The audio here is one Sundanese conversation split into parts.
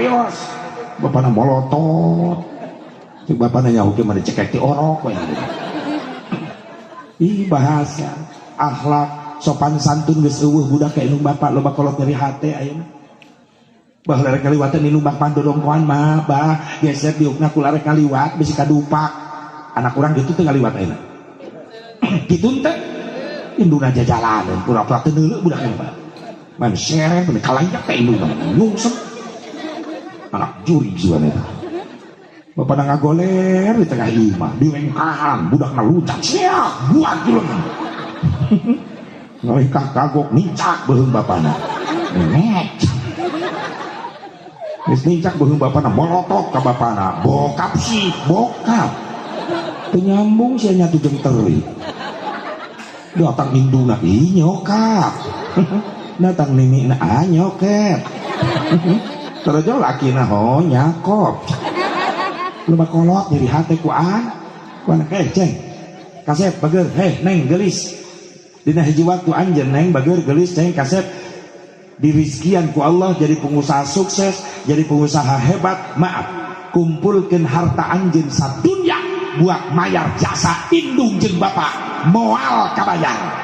kalios. Bapana molotot. Cek bapana nyaho ge mah dicekek ti orok we. Ih bahasa, akhlak, sopan santun geus eueuh budak ka indung bapak loba kolot nyeri hate ayeuna. Bah larek kaliwatan indung bapa dodongkoan mah bah geser diukna ku larek kaliwat bisi kadupak. Anak urang kitu teu kaliwat ayeuna. Kitu teh indungna jajalaneun pura-pura teu neuleuh budak eta. Man seret bener kalayak ka indungna nyungsep. Anak juri jiwana eta. Bapana ngagoler di tengah imah, dilengkahan budakna luncat siap buat julengan. Ngalengkah kagok nincak beuheung bapana. Nek. Geus nincak beuheung bapana molotot ka bapana. Bokap sih, bokap. Teu nyambung sia nyatu jeung teri. Datang indungna, ih nyokap. Datang ninina, ah nyokep. Terus lakina ho nyakop. Loba kolot nyeri hate ku an. Ku anak ceng. Kasep bager, heh neng gelis. Dina hiji waktu anjeun neng bager gelis ceng kasep dirizkian ku Allah jadi pengusaha sukses, jadi pengusaha hebat. Maaf, kumpulkeun harta anjeun sadunya buat mayar jasa indung jeung bapak moal kabayar.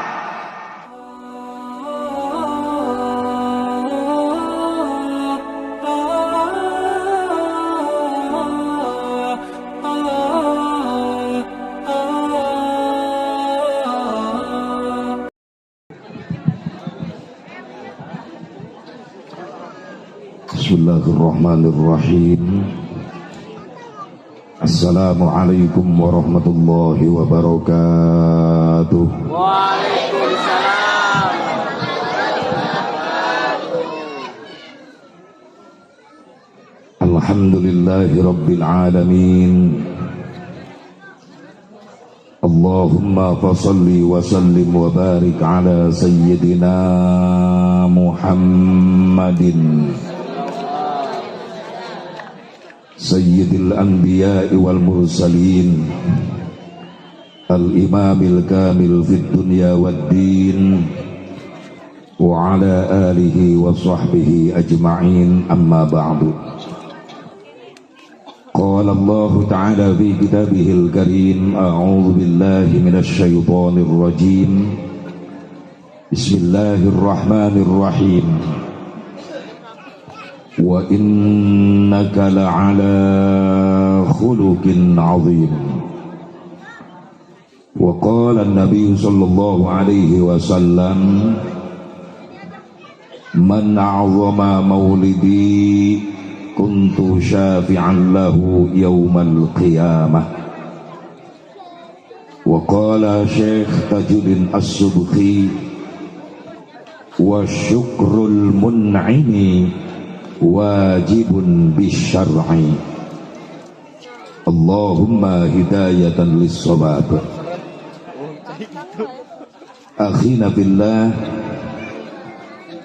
Bismillahirrahmanirrahim. Assalamualaikum warahmatullahi wabarakatuh. Waalaikumsalam. Alhamdulillahi rabbil alamin. Allahumma fassalli wa sallim wa barik ala sayyidina Muhammadin Sayyidil anbiya'i wal mursalin al-imamil kamil fid dunya wad din wa ala alihi wa sahbihi ajma'in, amma ba'du. Qala Allah ta'ala fi kitabihil karim, a'udzu billahi minasy syaithanir rajim. Bismillahirrahmanirrahim. Wa innaka la'ala khuluqin 'azim. Wa qala an-nabiy sallallahu alaihi wasallam, man a'zama maulidi kuntu syafi'an lahu yaumal qiyamah. Wa qala Syekh Tajuddin As-Subki, wa syukrul mun'imi wajibun bisyar'i. Allahumma hidayatan lis-shawab. Akhina billah,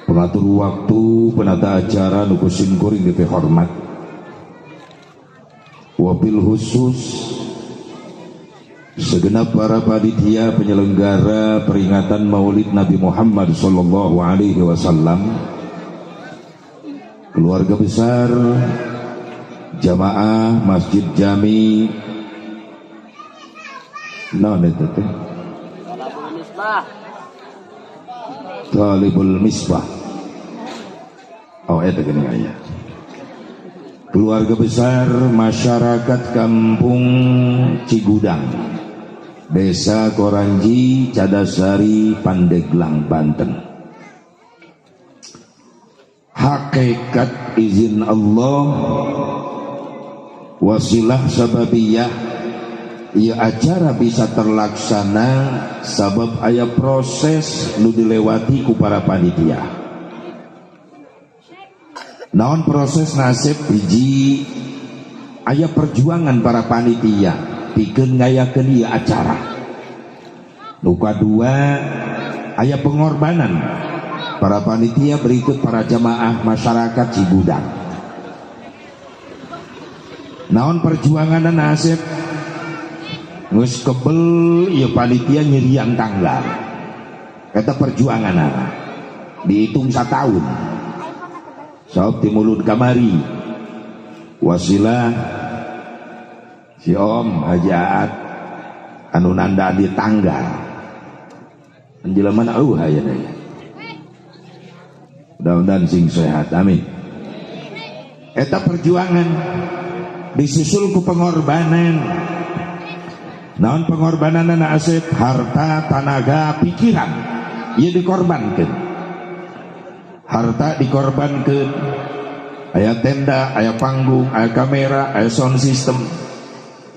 pengatur waktu, penata acara nu kuring dihormat. Wabil khusus segenap para panitia penyelenggara peringatan Maulid Nabi Muhammad sallallahu alaihi wasallam, keluarga besar jamaah Masjid Jami naon eta teh? Talibul Misbah. Oh eta geuning aya. Keluarga besar masyarakat Kampung Cigudang, Desa Koranji, Cadasari, Pandeglang, Banten. Hakikat izin Allah, wasilah sababiyah, ya acara bisa terlaksana sabab aya proses nu dilewati ku para panitia. Naon proses nasib hiji aya perjuangan para panitia pikeun ngayakeun ieu acara. Nu kadua aya pengorbanan para panitia berikut para jamaah masyarakat Cigudang. Naon perjuangan nasib geus kebel ieu panitia nyirian tanggal. Eta perjuanganana dihitung sataun. Sok timulun kamari Wasilah si Om Haji Aat anu nanda di tanggal jelema mana eueuh ayeuna ya. Mudah-mudahan sing sehat, amin. Eta perjuangan disusul ku pengorbanan. Naon pengorbananna Asep? Harta, tanaga, pikiran ieu dikorbankeun. Harta dikorbankeun, aya tenda, aya panggung, aya kamera, aya sound system.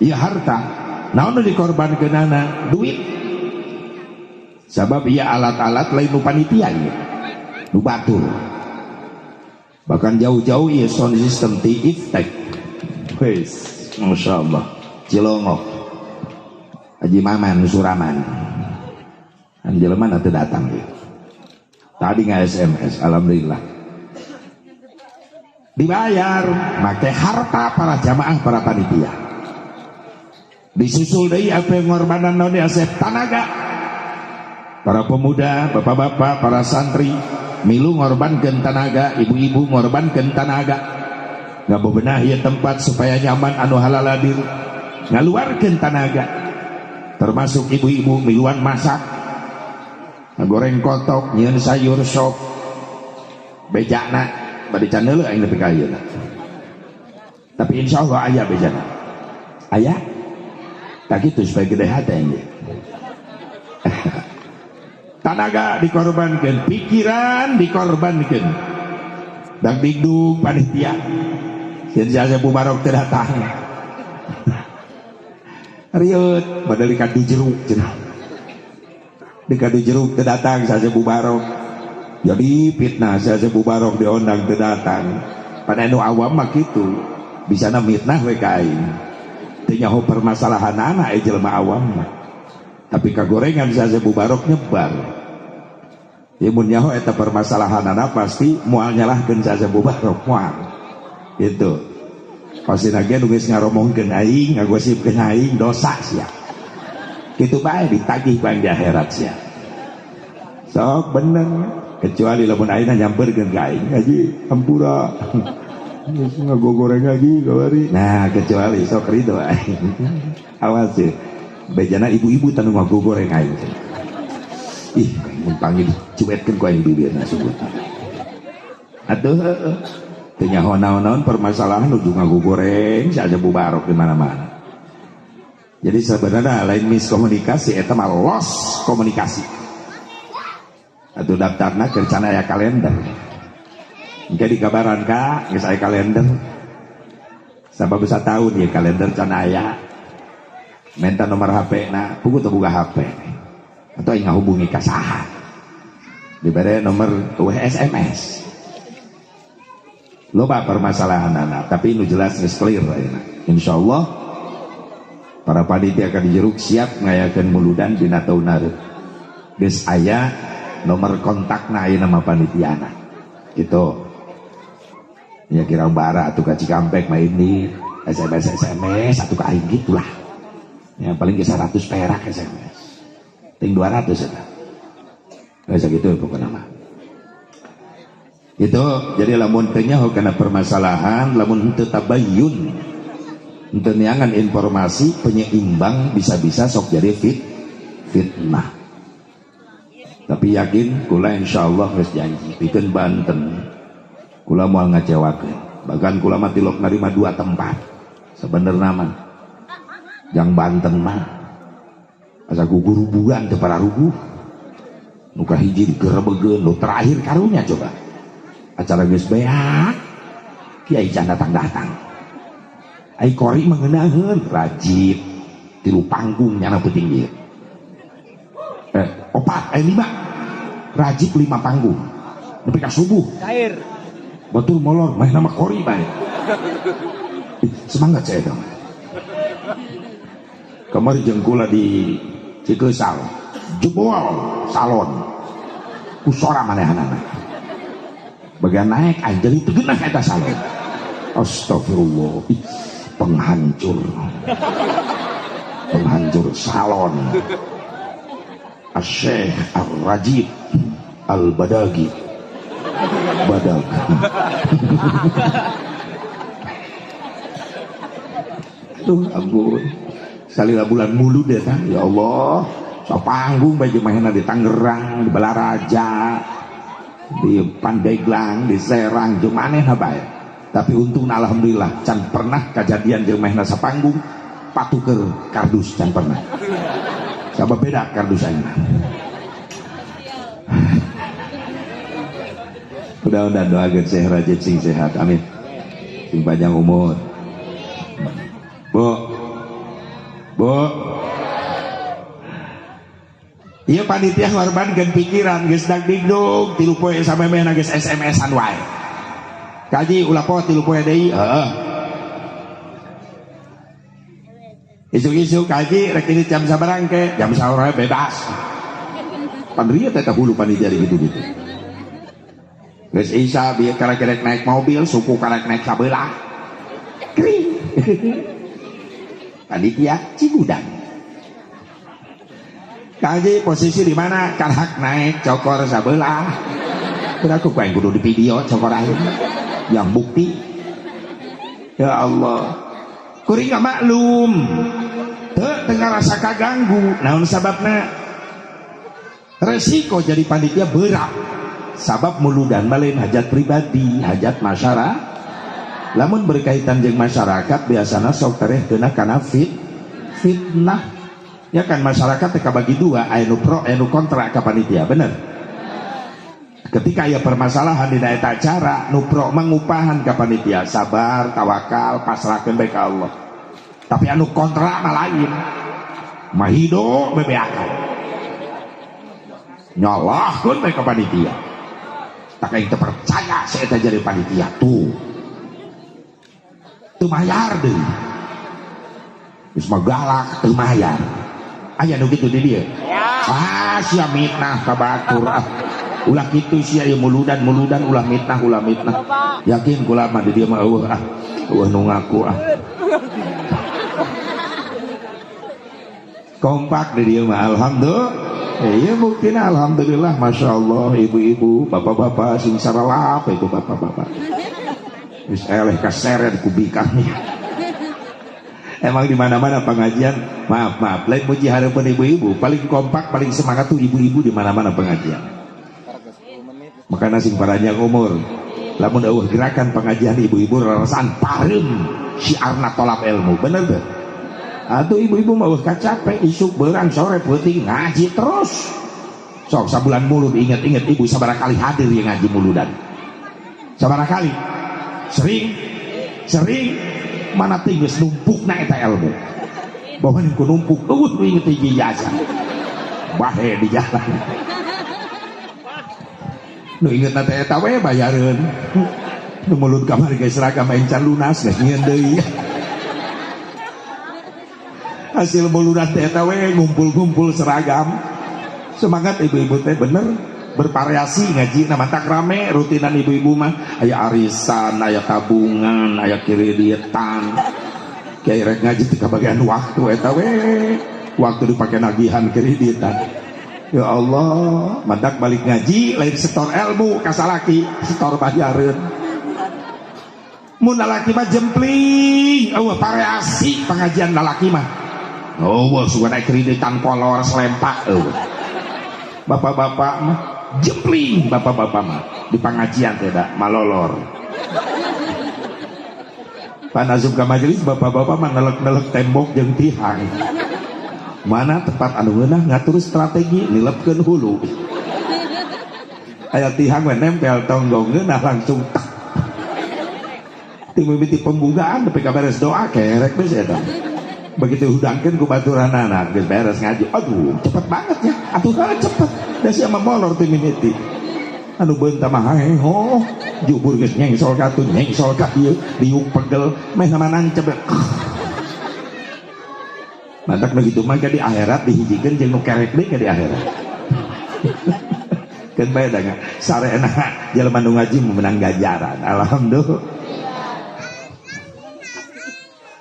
Ieu harta. Naon nu dikorbankeunana? Duit. Sabab ieu alat-alat lain nu panitia ieu. Nu batur. Bahkan jauh-jauh ieu sound system ti Iftek. Wes, Masya Allah. Cilongok. Haji Maman Suraman. Kan jelema teu datang ieu. Tadi nggak SMS, alhamdulillah. Dibayar make harta para jamaah, para panitia. Disusul deui apa pengorbanan naon Asep? Tanaga. Para pemuda, bapak-bapak, para santri milu ngorbankeun tanaga, ibu-ibu ngorbankeun tanaga. Ngabebenah ieu tempat supaya nyaman anu halaladir. Ngaluarkeun tanaga. Termasuk ibu-ibu miluan masak, goreng kotok, nyieun sayur sop. Bejana bade can heula aing nepi ka ayeuna. Tapi insyaallah aya bejana. Aya? Tak gitu supaya gede hati ini. Tanaga dikorbankan, pikiran dikorbankan. Dan dingdung panitia. Sieun si Mubarok teu datang. Riut, padahal di kadu jeruk cenah. Di kadu jeruk teu datang si Mubarok. Jadi fitnah si Mubarok diundang teu datang. Pada nu awam mah kitu, bisana mitnah we ka aing. Teu nyaho permasalahan anak jelema awam mah. Tapi kagorengan si Mubarok nyebar. Ya mun nyaho eta permasalahan anak pasti moal nyalahkeun si Mubarok moal. Gitu. Pasti lagi nu geus ngaromongkeun aing, ngagosipkeun aing dosa sia. Kitu bae ditagih ku aing di akhirat sia. Sok bener, kecuali lamun ayeuna nyamperkeun ka aing, haji hampura. Geus ngagogoreng lagi kamari. Nah, kecuali sok ridho aing. Awas ya. Bejana ibu-ibu tanu ngagogoreng aing. Ih, mun panggil dicuetkeun ku aing bibirna sebut. Atuh heueuh. Teu nyaho naon-naon permasalahan nuju ngagogoreng saja Mubarok di mana-mana. Jadi sebenarnya lain miskomunikasi eta mah los komunikasi. Atuh daftarna keur can aya kalender. Engke dikabaran ka geus aya kalender. Sabab satahun ya kalender can aya. Minta nomor HP na, pugu teu boga HP. Atau aing ngahubungi ka saha. Dibere nomor SMS. Loba permasalahan anak, tapi nu jelas geus clear ayeuna. Insyaallah para panitia akan dijeruk siap ngayakeun muludan dina taun hareup. Geus aya nomor kontakna ayeuna mah panitiana. Gitu. Ya kira bara atuh ka Cikampek mah ini SMS SMS atuh ka aing gitulah. Ya paling ke 100 perak SMS. Ting 200 eta. Geus sakitu pokona mah. Itu jadi lamun teu nyaho kana permasalahan, lamun henteu tabayyun, henteu neangan informasi penyeimbang bisa-bisa sok jadi fitnah. Tapi yakin kula insyaallah geus janji pikeun Banten kula moal ngacewakeun. Bahkan kula mah tilok narima 2 tempat sebenarnya mah. Jang Banten mah asa gugurubugan teu pararuguh. Nu kahiji digerebegeun, nu terakhir karunya coba. Acara geus beak, kiai can datang-datang. Ai kori mah ngeunaheun, rajib 3 panggung nyana peuting ieu. 4, 5. Rajib 5 panggung. Nepi ka subuh. Cair. Betul molor, mah nama kori bae. Semangat saya dong. Kamari jeung kula di Cikeusal, jebol salon. Ku sora manehanana. Bagian naik aing jadi teu geunah eta salon. Astagfirullah. Ih, penghancur. Penghancur salon. Asy-Syaikh Ar-Rajib Al-Badagi. Badag. Tuh ampun. Salila bulan mulud eta, ya Allah. Sapanggung bae jeung manehna di Tangerang, di Balaraja, di Pandeglang, di Serang jeung manehna bae. Tapi untung alhamdulillah can pernah kejadian jeung manehna sapanggung patuker kardus can pernah. Sabab beda kardus aing. Mudah-mudahan doakeun Syekh Rajib sing sehat, amin. Sing panjang umur. Bu. Bu. Ieu panitia ngorbankeun pikiran geus dagdigdug 3 poe samemehna geus SMS-an wae. Kaji ulah poe 3 poe deui, heeh. Isuk-isuk kaji rek ini jam sabarang ke, jam sahur bebas. Pan rieu teh hulu panitia gitu-gitu. Geus isa bieu karek-karek naik mobil, suku karek naik sabelah. Kring. Panitia Cigudang. Kaji posisi di mana? Karek naik cokor sabelah. Udah aku pengen kudu di video cokor aing. Yang bukti. Ya Allah. Kuring nggak maklum. Teu teu ngarasa kaganggu. Naon sababna? Resiko jadi panitia berat. Sabab muludan mah lain hajat pribadi, hajat masyarakat. Lamun berkaitan jeung masyarakat biasana sok tereh kena kana fitnah. Ya kan masyarakat teh kabagi dua, aya nu pro, aya nu kontra ka panitia, bener? Ketika aya permasalahan dina eta acara, nu pro mangupahan ka panitia, sabar, tawakal, pasrahkeun bae ka Allah. Tapi anu kontra mah lain. Mahido bebeakan. Nyalahkeun bae ka panitia. Tak aing teu percaya si eta jadi panitia tuh. Teu mayar deui. Geus mah galak teu mayar. Aya nu kitu di dieu. Ah sia mitnah ka batur ah. Ulah kitu sia ieu muludan-muludan ulah mitnah ulah mitnah. Yakin kula mah di dieu mah eueuh ah. Eueuh nu ngaku ah. Kompak di dieu mah alhamdulillah. Iya buktina alhamdulillah masya Allah ibu-ibu bapak-bapak sing saralap ibu bapak-bapak. Geus eleh kaseret ku bikangnya. Emang di mana-mana pengajian, maaf maaf, lain muji harapan ibu-ibu, paling kompak, paling semangat tuh ibu-ibu di mana-mana pengajian. Makanya sing paranjang umur, lamun eueuh gerakan pengajian ibu-ibu rarasaan pareum syiarna tolap ilmu, bener teu? Atuh ibu-ibu mah eueuh kacape isuk beurang sore peuting ngaji terus. Sok sabulan mulud inget-inget ibu sabaraha kali hadir yang ngaji muludan. Sabaraha kali? Sering, sering. Mana teh geus numpukna eta ilmu. Bahwa ku numpuk eueuh nu inget hiji jasa. Bahe di jalan. Nu ingetna teh eta we bayareun. Nu mulut kamari geus seragam encan lunas geus nyieun deui. Hasil muludan teh eta we ngumpul-ngumpul seragam. Semangat ibu-ibu teh bener bervariasi ngaji na mantak rame rutinan ibu-ibu mah aya arisan, aya tabungan, aya kreditan. Kiai rek ngaji teh kabagian waktu eta we, waktu dipake nagihan kreditan. Ya Allah, mantak balik ngaji lain setor ilmu ka salaki, setor bayareun. Mun lalaki mah jempling, eueuh variasi pengajian lalaki mah. Eueuh sugan aya kreditan kolor selempak eueuh. Bapak-bapak mah jempling, bapak-bapak mah di pengajian teh da malolor. Pan asup ka majelis bapak-bapak mah nelek-nelek tembok jeung tihang. Mana tempat anu ngeunah ngatur strategi nilepkeun hulu. Aya tihang we nempel tonggong ngeunah langsung tak. Ti mimiti pembukaan nepi ka beres doa kerek geus eta. Begitu hudangkeun ku baturanana geus beres ngaji. Aduh, cepet banget ya. Atuh heeh cepet. Da sia mah molor ti mimiti. Anu beunta mah heho, jubur geus nyengsol ka atuh, nyengsol ka dieu, diuk pegel, meh nama nancep. Mantak nu kitu mah di akhirat dihijikeun jeung nu kerek deui ka di akhirat. Keun bae da sarena jelema nu ngaji meunang ganjaran. Alhamdulillah.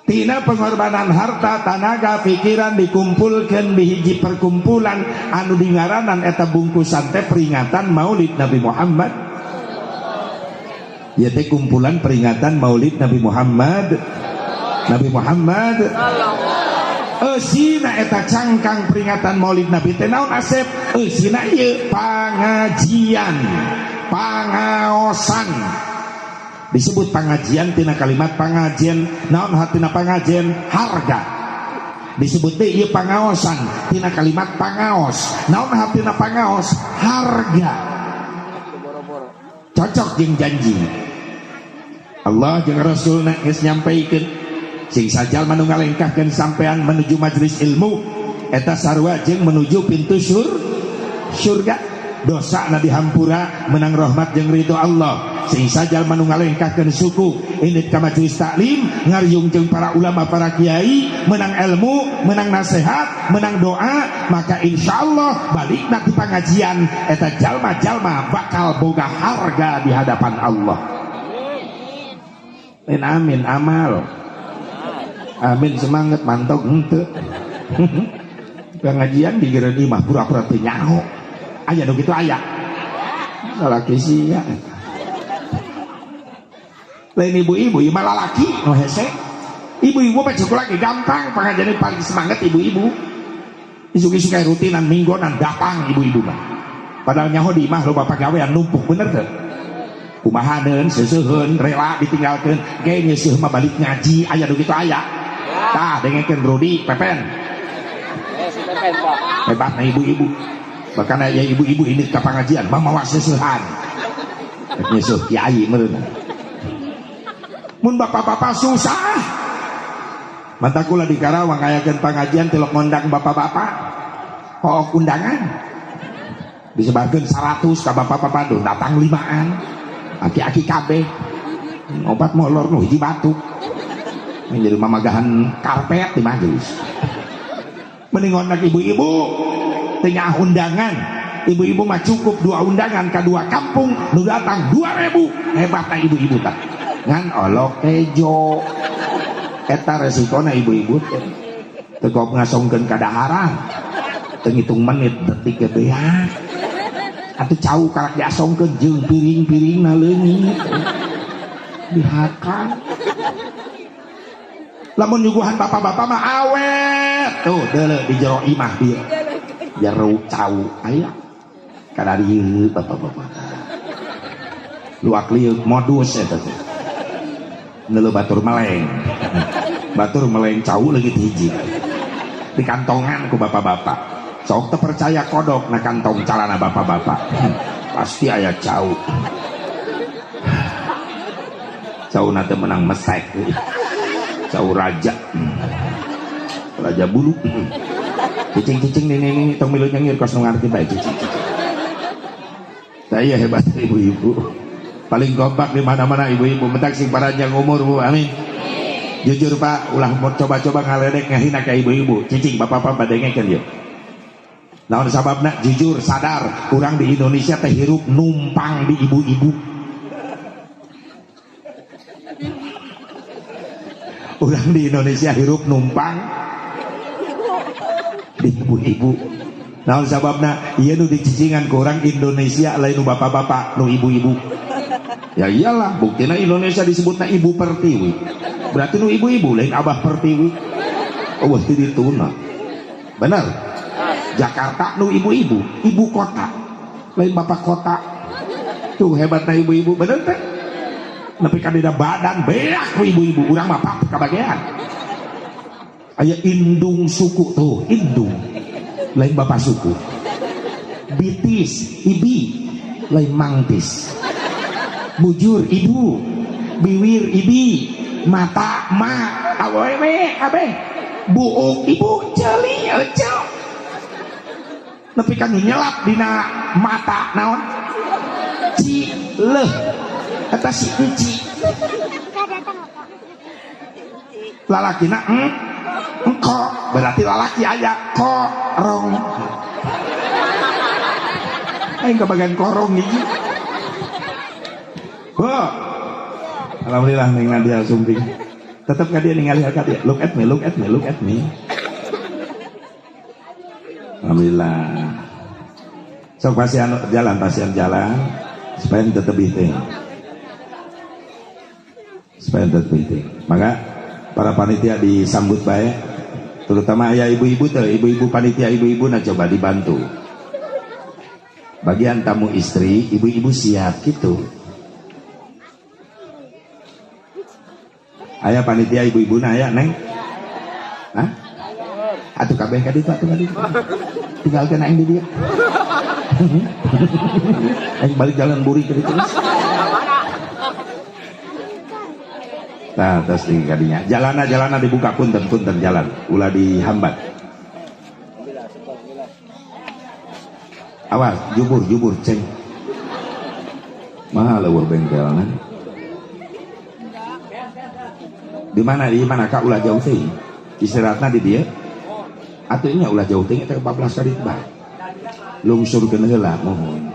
Tina pengorbanan harta, tanaga, pikiran dikumpulkan di hiji perkumpulan anu dingaranan eta bungkusan teh peringatan Maulid Nabi Muhammad. Ya teh kumpulan peringatan Maulid Nabi Muhammad. Nabi Muhammad. Eusina eta cangkang peringatan Maulid Nabi teh naon Asep? Eusina ieu pangajian, pangaosan. Disebut pangajian tina kalimat pangajian, naon hatina pangajian? Harga. Disebut teh ieu pangaosan tina kalimat pangaos, naon hatina pangaos? Harga. Cocok jeung janji Allah jeung Rasulna geus nyampaikeun sing sajalma nu ngalengkahkeun sampean menuju majelis ilmu eta sarua jeung menuju pintu surga, dosana dihampura, menang rahmat jeung ridho Allah. Sing sajalma nu ngalengkahkeun suku indit ka majelis taklim ngariung jeung para ulama, para kiai, menang ilmu, menang nasihat, menang doa, maka insyaallah balikna ti pangajian eta jalma-jalma bakal boga harga di hadapan Allah. Amin amin amal. Amin semangat mantog henteu. Pengajian digereun imah pura-pura teu nyaho. Aya nu kitu aya. Lalaki sia. Lain ibu-ibu, ieu mah lalaki nu hese. Ibu-ibu mah cukup lagi gampang pengajian paling semangat ibu-ibu. Isuk-isuk kayak rutinan minggonan datang ibu-ibu mah. Padahal nyaho di imah loba pagawean numpuk, bener teu? Kumahaneun seuseuheun rela ditinggalkeun ge nyeuseuh mah balik ngaji aya nu kitu aya. Tah dengekeun Rudi Pepen. Si Pepen, Pak. Hebat na ibu-ibu. Bahkan aya ibu-ibu ini ka pangajian mah mawa seuseuhan. Nyeuseuh kiai meureun. Mun bapak-bapak susah. Mantak kula di Karawang ngayakeun pangajian tilok ngondang bapak-bapak. Hook undangan. Disebarkeun 100 ka bapak-bapak do datang 5an. Aki-aki kabeh. Obat molor nu hiji batuk. Menjadi mamagahan karpet di majelis. Mending ngondang ibu-ibu tengah undangan. Ibu-ibu mah cukup 2 undangan ke 2 kampung nu datang 2000. Hebatna ibu-ibu tah. Ngan olok kejo. Eta resikona ibu-ibu teh. Teu kop ngasongkeun kadaharan. Teu ngitung menit detik ge beak. Atuh cau karak diasongkeun jeung piring-piringna leungit. Dihakan. Lamun nyuguhan bapak-bapak mah awet. Tuh deuleu di jero imah dieu. Jero cau aya. Kadarieu bapak-bapak. Luak liuk modus eta teh. Neuleu batur meleng. Batur meleng cau leungit hiji. Di kantongan ku bapak-bapak. Sok teu percaya kodok na kantong calana bapak-bapak. Pasti aya cau. Cau na teh menang mesek. Cau raja. Raja bulu. Cicing-cicing nih nih tong milu nyengir kos nu ngarti bae cicing. Saya hebat ibu-ibu. Paling kompak di mana-mana ibu-ibu, mentak sing paranjang umur Bu. Amin. Jujur Pak, ulah mau coba-coba ngaledek ngahina ka ibu-ibu. Cicing bapak-bapak badengekeun ieu. Naon sababna? Jujur sadar urang di Indonesia teh hirup numpang di ibu-ibu. Urang di Indonesia hirup numpang di ibu-ibu. Naon sababna? Ieu nu dicicingan ku urang Indonesia lain nu bapak-bapak, nu ibu-ibu. Ya iyalah, buktina Indonesia disebutna ibu pertiwi. Berarti nu ibu-ibu lain abah pertiwi. Oh, ti dituna. Bener. Jakarta nu ibu-ibu, ibu kota. Lain bapak kota. Tuh hebatna ibu-ibu, bener teh? Nepi ka dina badan beak ku ibu-ibu, urang mah pap kabagean. Aya indung suku tuh, indung. Lain bapak suku. Bitis, ibi, lain mangtis. Bujur ibu, biwir ibi, mata ma, awewe abe, buuk ibu, jeli ecel. Nepi ka nu nyelap dina mata naon? Ci leuh. Eta si Enci. Lalakina engko, berarti lalaki aya korong. Aing kebagian korong hiji. Bu. Alhamdulillah Neng Nadia sumping. Tetep ka dia ningali ka dia. Look at me, look at me, look at me. Alhamdulillah. Sok pasian jalan, pasian jalan supaya tetep teh. Supaya tetep teh. Maka Para panitia disambut baik. Terutama ayah ibu-ibu tuh, ibu-ibu panitia ibu-ibu nah coba dibantu. Bagian tamu istri, ibu-ibu siap gitu. Ayah panitia ibu-ibu nah aya neng. Hah? Atuh kabeh ka ditu atuh ka ditu. Tinggalkeun aing di dieu. Aing balik jalan buri ka ditu. Nah, terus di kadinya. Jalana dibuka punten jalan, ulah dihambat. Awas, jubur ceng. Mahal leuweuh bengkelna. Di mana Kak ulah jauh teuing? Istirahatna di dieu. Atuh nya ulah jauh teuing eta 14 kali bae. Lungsurkeun heula mohon.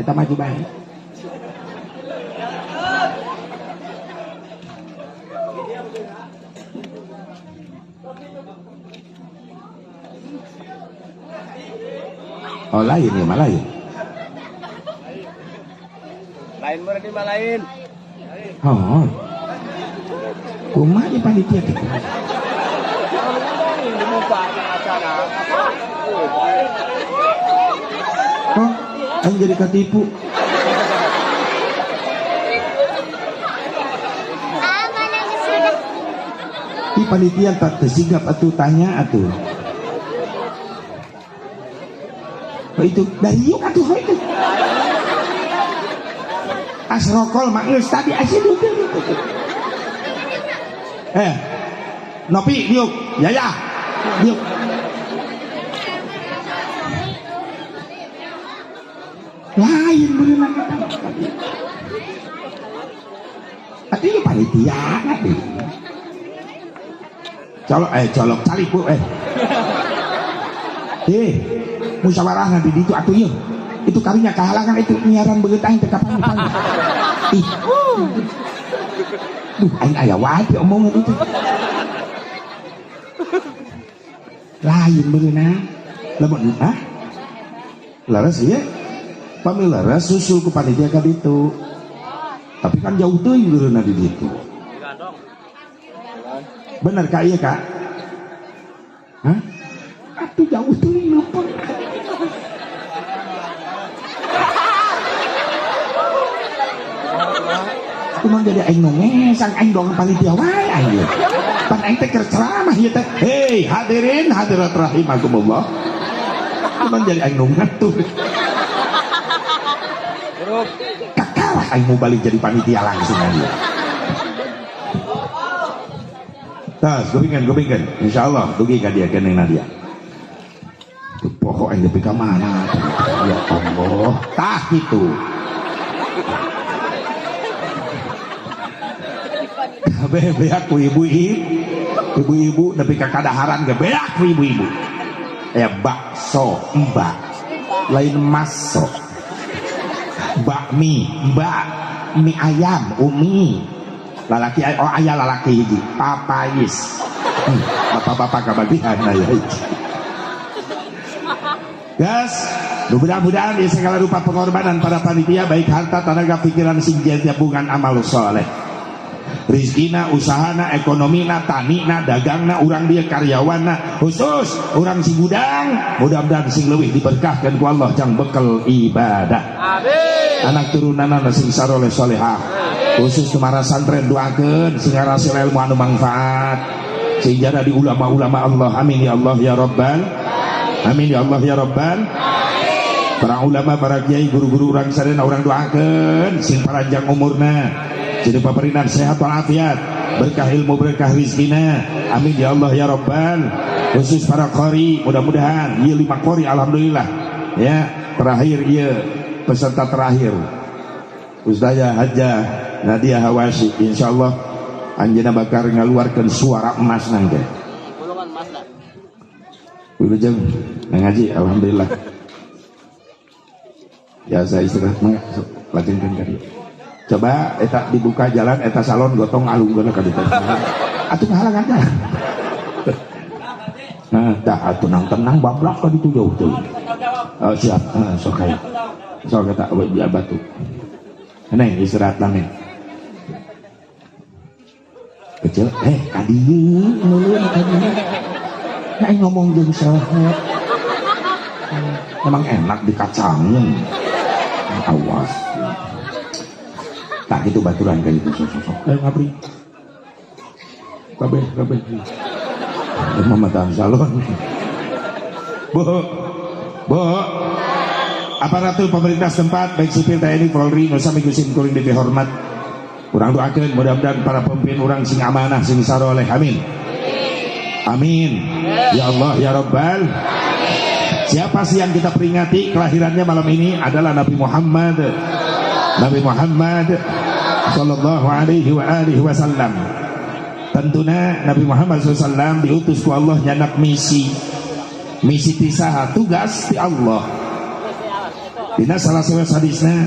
Eta maju bae. Oh lain ya, malah lain. Lain berarti mah lain. Oh. Kumaha ieu panitia teh? Oh, aing jadi katipu. Di panitia tak tersigap atuh tanya atuh. Oh, itu dari yuk atuh itu. Asrokol mak geus tadi asyik itu. Nopi diuk, Yaya, diuk. Lain berenang eta. Atuh ieu panitia atuh. Colok colok calik bu musyawarah nanti di itu atuh ieu. Itu karinya kahalangan itu nyiaran beungeut aing teh kapan dipanggil. Ih. Duh aing aya wae omongan itu. Lain beunang. Lamun hah? Laras ieu. Pami laras susul ku panitia ka ditu. Tapi kan jauh teuing leureunna di ditu. Bener Kak ieu Kak? Hah? Atuh jauh teuing leupeung. Kumaha jadi aing nu ngesang aing dong panitia wae aing. Pan aing teh keur ceramah ieu teh. Hei hadirin hadirat rahimakumullah. Kumaha jadi aing nu ngatur. Kakalah aing mau balik jadi panitia langsung aja. Tas gupingkeun insyaallah dugi ka dia keneng Nadia. Pokok aing nepi ka mana? Ya Allah, tah kitu. Kabeh beak ku ibu-ibu nepi ka kadaharan ge beak ku ibu-ibu. Aya bakso, mbak. Lain maso. Bakmi, mbak. Mie ayam, umi. Lalaki oh aya lalaki hiji, papais. Bapak-bapak kabagian aya hiji. Guys, mudah-mudahan di segala rupa pengorbanan para panitia baik harta, tenaga, pikiran sing jabungan amal soleh. Rizkina, usahana, ekonomina, tanina, dagangna, urang dia karyawanna, khusus urang sing gudang, mudah-mudahan sing leuwih diberkahkan ku Allah jang bekel ibadah. Amin. Anak turunanana sing saroleh solehah. Khusus kemara santren doakeun sing ngarasil ilmu anu manfaat. Sing jadi ulama-ulama Allah. Amin ya Allah ya Rabbal. Amin ya Allah ya Rabbal. Para ulama, para kiai, guru-guru urang sadayana urang doakeun sing paranjang umurna. Jadi paparinan sehat walafiat, berkah ilmu, berkah rizkina. Amin ya Allah ya Rabbal. Khusus para qori, mudah-mudahan ieu 5 qori alhamdulillah. Ya, terakhir ieu peserta terakhir. Ustazah Hajah Nadia Hawasi, insyaallah anjeunna bakal ngaluarkeun suara emas nangke. Golongan emas dah. Wilujeng ngaji alhamdulillah. Ya saya istirahat mangga sok lajengkeun ka dieu. Coba eta dibuka jalan eta salon gotong alungkeun ka ditu. Atuh ngahalangan jalan. Nah, dah atuh nang tenang bablak ka ditu jauh teuing. Oh, siap. Sok aya. Sok eta we batu. Neng istirahat neng. Kecil ka dieu nulun ka dieu. Nah, ngomong jeung saha? Emang enak dikacangin. Awas. Tak gitu baturan kayak gitu sok-sok. Ayo ngabri. Kabeh kabeh. Mama tahan salon. Bu. Bu. Aparatur pemerintah setempat baik sipil TNI Polri nu sami ku sim kuring dipihormat. Urang doakeun mudah-mudahan para pemimpin urang sing amanah sing saroleh. Amin. Amin. Ya Allah ya Rabbal. Siapa sih yang kita peringati kelahirannya malam ini adalah Nabi Muhammad. Nabi Muhammad sallallahu alaihi wa alihi wasallam. Tentunya Nabi Muhammad SAW diutus ku Allah nyanak misi. Misi ti saha? Tugas ti Allah. Dina salah satu hadisna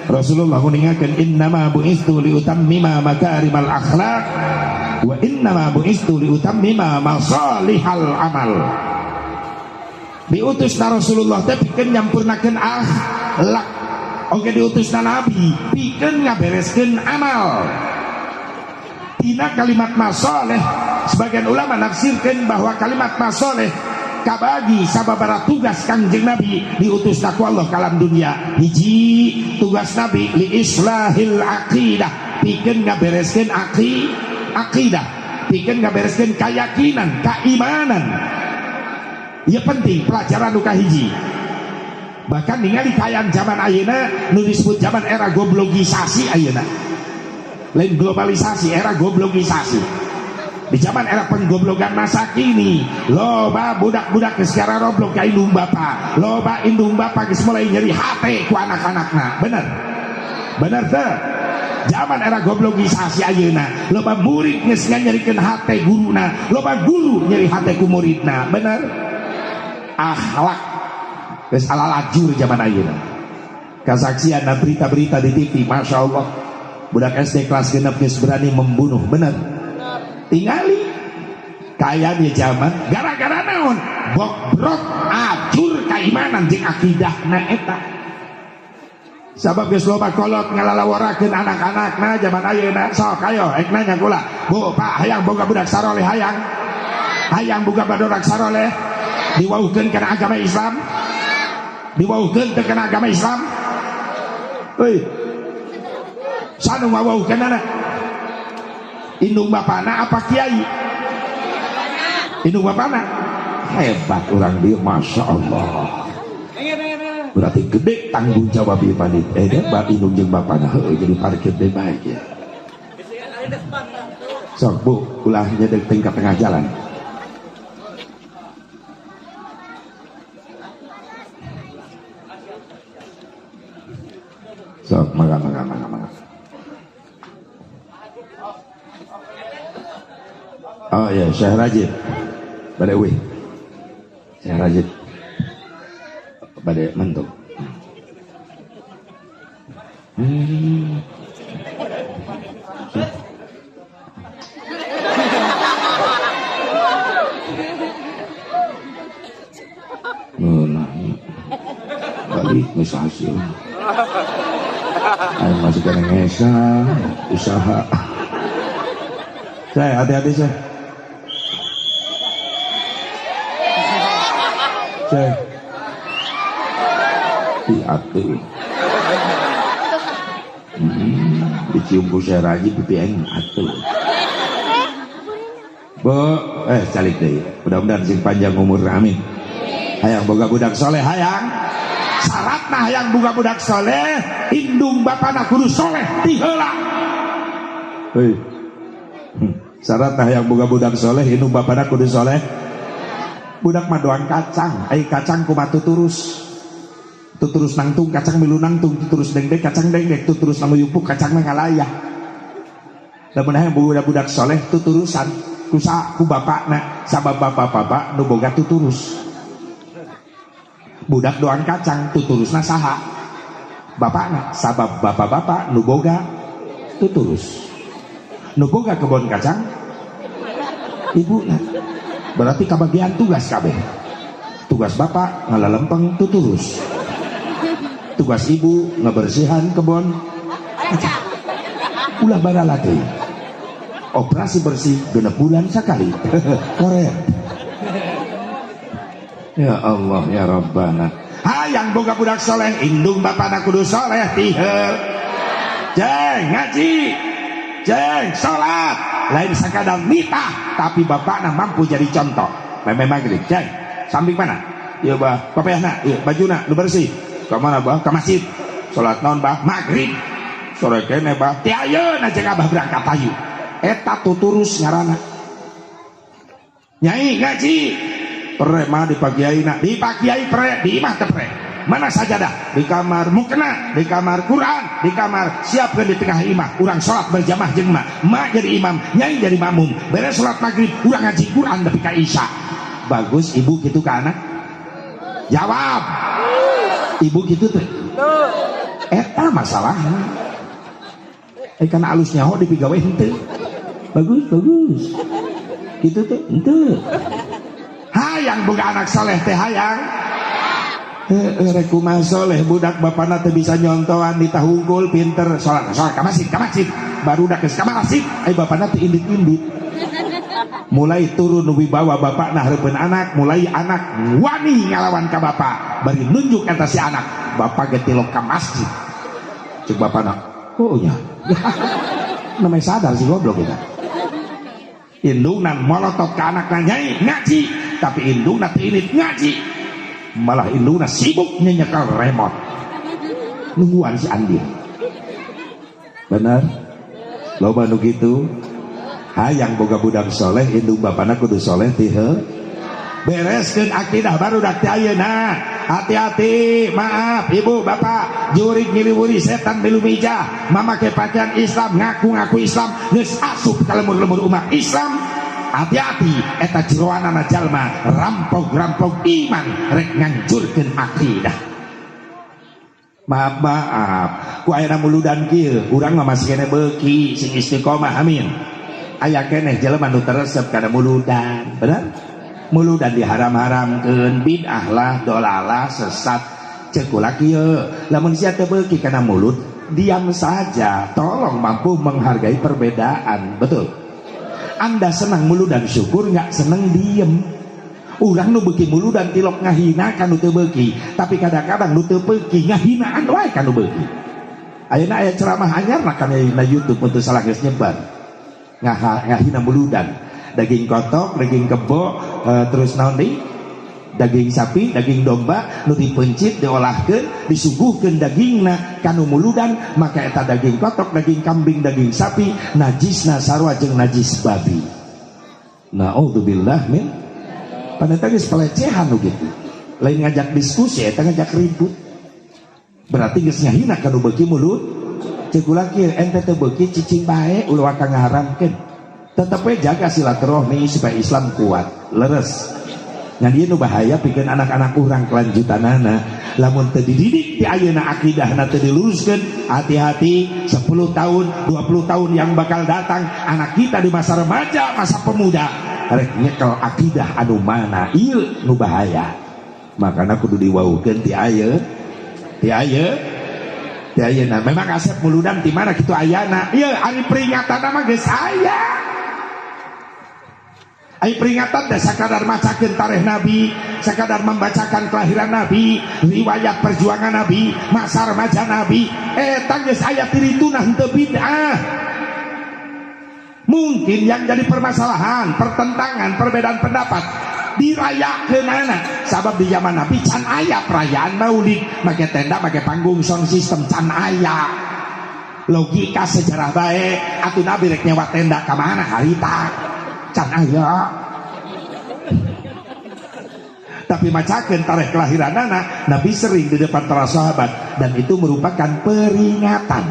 Rasulullah nguningakeun innama bu'istu liutammima makarimal akhlaq wa innama bu'istu liutammima masalihal amal. Diutus na Rasulullah teh pikeun nyampurnakeun akhlak. Oge diutus na Nabi pikeun ngabereskeun amal. Dina kalimat masoleh sebagian ulama nafsirkeun bahwa kalimat masoleh kabagi sababaraha tugas Kangjeng Nabi diutus ku Allah kalam dunia. Hiji tugas Nabi li islahil aqidah, pikeun ngabereskeun aqidah, pikeun ngabereskeun keyakinan, keimanan. Ieu penting pelajaran nu kahiji. Bahkan ningali kaayaan zaman ayeuna nu disebut zaman era goblogisasi ayeuna. Lain globalisasi, era goblogisasi. Di zaman era penggoblogan masa kini, loba budak-budak geus roblok ka indung bapa, loba indung bapa geus mulai nyeri hate ku anak-anakna. Bener? Bener teu? Zaman era goblogisasi ayeuna, loba murid geus nyerikeun hate guruna, loba guru nyeri hate ku muridna. Bener? Akhlak geus ala lajur zaman ayeuna. Kasaksian berita-berita di TV, Masya Allah, budak SD kelas 6 geus berani membunuh. Bener? Tingali kaya di zaman gara-gara naon bobrok ajur keimanan jeung akidahna eta. Sabab geus loba kolot ngalalaworakeun anak-anakna zaman ayeuna. Sok ayo ek nanya kula, Bu, Pak, hayang boga budak saroleh? Hayang? Hayang boga budak saroleh? Diwauhkeun kana agama Islam? Diwauhkeun teu kana agama Islam? Euy, sanu ngawauhkeun anak? Indung bapana apa kiai? Indung bapana. Hebat orang dia, Masya Allah. Berarti gede tanggung jawab ieu panit. Dia indung jeung bapana heueuh jadi parkir deui baik ya. Sok Bu, ulah nyedek tingkat tengah jalan. Sok mangga mangga mangga mangga. Oh ya, Syekh Rajib. Bade wih. Syekh Rajib. Bade mentuk. Nah, balik geus hasil. Ayo masih kena ngesa, usaha. Saya hati-hati saya. Saya. Hati. Dicium ku Syekh Rajib pipi aing atuh. Bu, calik deui. Mudah-mudahan sing panjang umur, amin. Hayang boga budak soleh, hayang. Syaratna hayang boga budak soleh, indung bapana kudu soleh ti heula. Heuy. Syaratna hayang boga budak soleh, indung bapana kudu soleh. Budak mah doang kacang, ai kacang kumaha tuturus. Tuturus nangtung kacang milu nangtung, tuturus dengdek kacang dengdek, tuturus namuyupuk kacang mah ngalayah. Lamun hayang boga budak soleh tuturusan ku ku bapakna, sabab bapak-bapak nu boga tuturus. Budak doang kacang tuturusna saha? Bapakna, sabab bapak-bapak nu boga tuturus. Nu boga kebon kacang ibuna. Berarti kabagian tugas kabeh. Tugas bapak ngalalempeng tuturus. Tugas ibu ngebersihan kebon kacang. Ulah barala teh. Operasi bersih 6 bulan sekali. Koret. Ya Allah ya Rabbana. Hayang boga budak soleh, indung bapana kudu soleh tihel. Jeng ngaji, jeng salat, lain sakadar nitah, tapi bapakna mampu jadi contoh. Meme maghrib, jeng, samping mana? Iya bah, papayahna, iya bajuna nu bersih. Ka mana bah? Ka masjid. Salat naon bah? Maghrib. Sore kene bah, ti ayeuna jeung abah berangkat hayu. Eta tuturus ngaranna. Nyai ngaji. Pre mah di pagiaina, di pagiai pre, di imah teh pre. Mana sajadah? Di kamar, mukena di kamar, Quran di kamar, siapkeun di tengah imah, urang salat berjamaah jeung mak. Mak jadi imam, nyai jadi makmum. Beres salat maghrib, urang ngaji Quran nepi ka Isya. Bagus ibu kitu ka anak? Jawab. Ibu kitu teh. Eta masalahna. Kana alus nyaho dipigawe henteu. Bagus, bagus. Kitu teh henteu. Hayang boga anak soleh teh hayang. Rek kumaha soleh budak bapana teh bisa nyontoan ditahungkul pinter salat salat ka masjid ka masjid. Barudak geus ka masjid ai bapana teh indit-indit. Mulai turun wibawa bapakna hareupeun anak, mulai anak wani ngalawan ka bapak, bari nunjuk eta si anak, bapak ge tilok ka masjid. Cek bapana, oh nya. Namanya sadar si goblok kita. Indungna molotot ka anakna nyai ngaji, tapi indungna teu indit ngaji. Malah indungna sibuk nyekel remote. Nungguan si Andin. Bener? Loba nu kitu. Hayang boga budak soleh, indung bapana kudu soleh tiheu. Bereskeun akidah barudak teh ayeuna. Hati-hati, maaf ibu bapak, jurig ngiliwuri setan milu mijah, mamake pakaian Islam, ngaku-ngaku Islam, geus asup ka lemur-lemur umat Islam. Hati-hati eta jeroanana jalma rampok-rampok iman rek ngancurkeun akidah. Maaf maaf, ku ayeuna muludan kieu, urang mah masih keneh beuki sing istiqomah, amin. Aya keneh jelema nu teresep kana muludan, bener? Muludan diharam-haramkeun, bid'ah lah, dolalah, sesat. Ceuk kula kieu, lamun sia teu beuki kana mulut, diam saja. Tolong mampu menghargai perbedaan, betul? Anda senang muludan syukur, nggak senang diem. Urang nu beuki muludan tilok ngahina ka nu teu beuki, tapi kadang-kadang nu teu beuki ngahinaan wae ka nu beuki. Ayeuna aya ceramah anyar na kana na YouTube untuk salah geus nyebar. Ngahina muludan. Daging kotok, daging kebo, terus naon deui? Daging sapi, daging domba nu dipencit, diolahkeun, disuguhkeun dagingna kanu muludan, maka eta daging kotok, daging kambing, daging sapi najisna sarua jeung najis babi. Naudzubillah min. Paneta geus pelecehan nu kitu. Lain ngajak diskusi eta ngajak ribut. Berarti geus ngahina kanu beuki mulut. Ceuk kula kieu ente teu beuki cicing bae ulah waka ngaharamkeun. Tetep we jaga silaturahmi supaya Islam kuat, leres. Ngan ieu nu bahaya pikeun anak-anak urang kelanjutanana. Lamun teu dididik ti ayeuna akidahna teu diluruskeun, hati-hati 10 tahun, 20 tahun yang bakal datang anak kita di masa remaja, masa pemuda rek nyekel akidah anu mana ieu nu bahaya. Makana kudu diwaukeun ti ayeuna, ti ayeuna, ti ayeuna. Memang asep muludan ti mana kitu ayana. Ieu ari peringatan mah geus aya. Ai peringatan teh sakadar macakeun tarikh Nabi, sakadar membacakan kelahiran Nabi, riwayat perjuangan Nabi, masa remaja Nabi, eta geus aya tirituna henteu bid'ah. Mungkin yang jadi permasalahan, pertentangan, perbedaan pendapat dirayakeunana sabab di zaman Nabi can aya perayaan Maulid, make tenda, make panggung, sound system can aya. Logika sejarah bae, atuh Nabi rek nyewa tenda ka mana harita? Can aya. Tapi macakeun tarikh kelahiranana Nabi sering di depan para sahabat dan itu merupakan peringatan.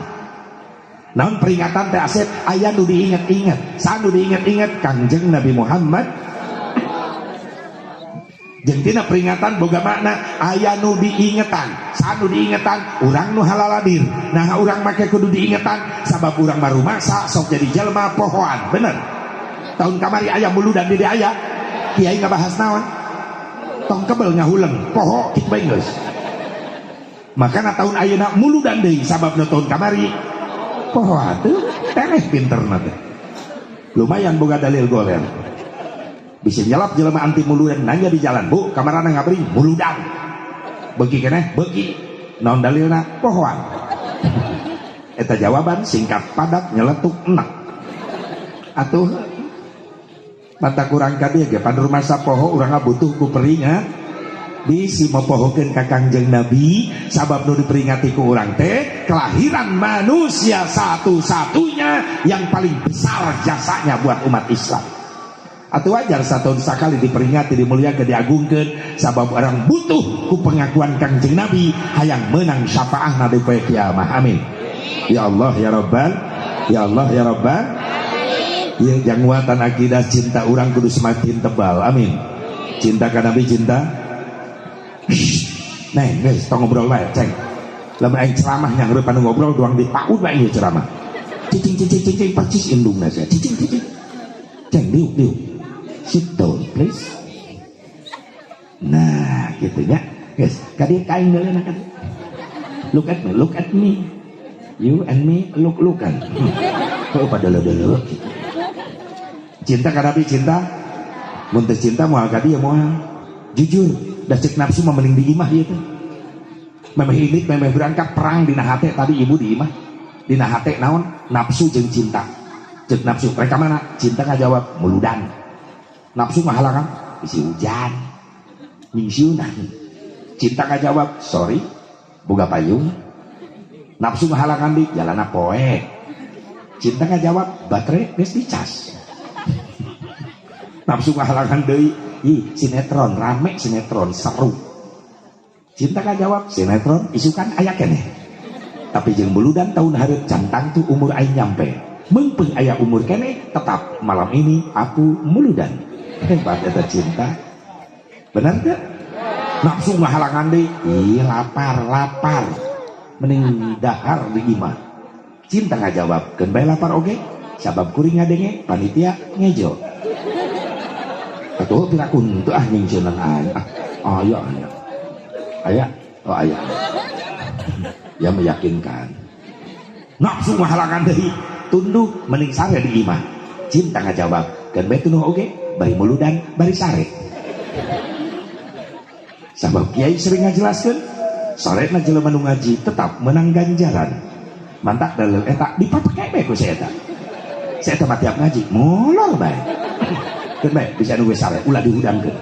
Naon peringatan teh asep aya nu diinget-inget, sa nu diinget-inget Kangjeng Nabi Muhammad. Jeung tina peringatan boga makna aya nu diingetan, sa nu diingetan urang nu halaladir. Nah urang make kudu diingetan sabab urang mah rumasa sok jadi jelema pohoan, bener. Tahun kamari aya muludan di aya kiai ngabahas naon? Tong kebel ngahuleng, poho kitu bae geus. Makana tahun ayeuna muludan deui sababna tahun kamari poho atuh tereh pinterna teh. Lumayan boga dalil goler. Bisa nyelap jelema anti muludan nanya di jalan, "Bu, kamarana ngabring?" Muludan. Beuki keneh, beuki. Naon dalilna? Pohoan. Eta jawaban singkat padat nyeletuk enak. Atuh mata kurang ka dieu ge pan rumasa poho urang butuh ku peringat. Bisi mopohokeun ka Kangjeng Nabi sabab nu diperingati ku urang teh kelahiran manusia satu-satunya yang paling besar jasanya buat umat Islam. Atau wajar satahun sakali diperingati, dimuliakan, diagungkeun sabab orang butuh ku pengakuan Kangjeng Nabi hayang menang syafaah Nabi poe kiamah. Amin. Ya Allah ya Rabbal, ya Allah ya Rabbal. Ya janguatan akidah cinta urang kudu semakin tebal. Amin. Cinta ka Nabi cinta. Neng, guys, tong ngobrol wae, ceng. Lamun aing ceramah nyangreut panu ngobrol doang dipaud wae ieu ceramah. Cicing cicing cicing percis indungna sia. Cicing cicing. Ceng diuk diuk. Sit down, please. Nah, gitu ya. Guys, kadieu ka aing deuleu ka. Look at me, look at me. You and me look lookan. Oh, pada deuleu gitu. Cinta ka Nabi cinta. Mun teu cinta moal ka dieu moal. Jujur, dah cek nafsu mah mending di imah ieu teh. Memeh indit, memeh berangkat perang dina hate tadi ibu di imah. Dina hate naon? Nafsu jeung cinta. Cek nafsu, mereka mana? Cinta ngajawab muludan. Nafsu ngahalangan isi hujan. Nyingsiunan. Cinta ngajawab, sorry, boga payung. Nafsu ngahalangan di jalana poek. Cinta ngajawab, baterai geus dicas. Nafsu ngahalangan deui, ih sinetron rame sinetron seru. Cinta ngajawab sinetron isukan aya keneh. Tapi jeung muludan tahun hareup can tangtu umur aing nyampe. Meungpeung aya umur keneh tetap malam ini aku muludan. Hebat eta cinta. Benar teu? Nafsu ngahalangan deui, ih lapar lapar. Mending dahar di imah. Cinta ngajawab, keun bae lapar oge? Sabab kuring ngadenge panitia ngejo. Atuh piraku henteu ah nyingceunan aing ah. Aya aya. Aya, oh aya. Ya meyakinkan. Nafsu ngahalangan deui, tunduh mending sare di imah. Cinta ngajawab, keun bae tunduh oge? Bari muludan, bari sare. Sabab kiai sering ngajelaskeun, sarena jelema nu ngaji tetap menang ganjaran. Mantak dalil eta dipapake bae ku si eta. Si eta mah tiap ngaji molor bae. Keun bae bisa nu geus sare ulah dihudangkeun.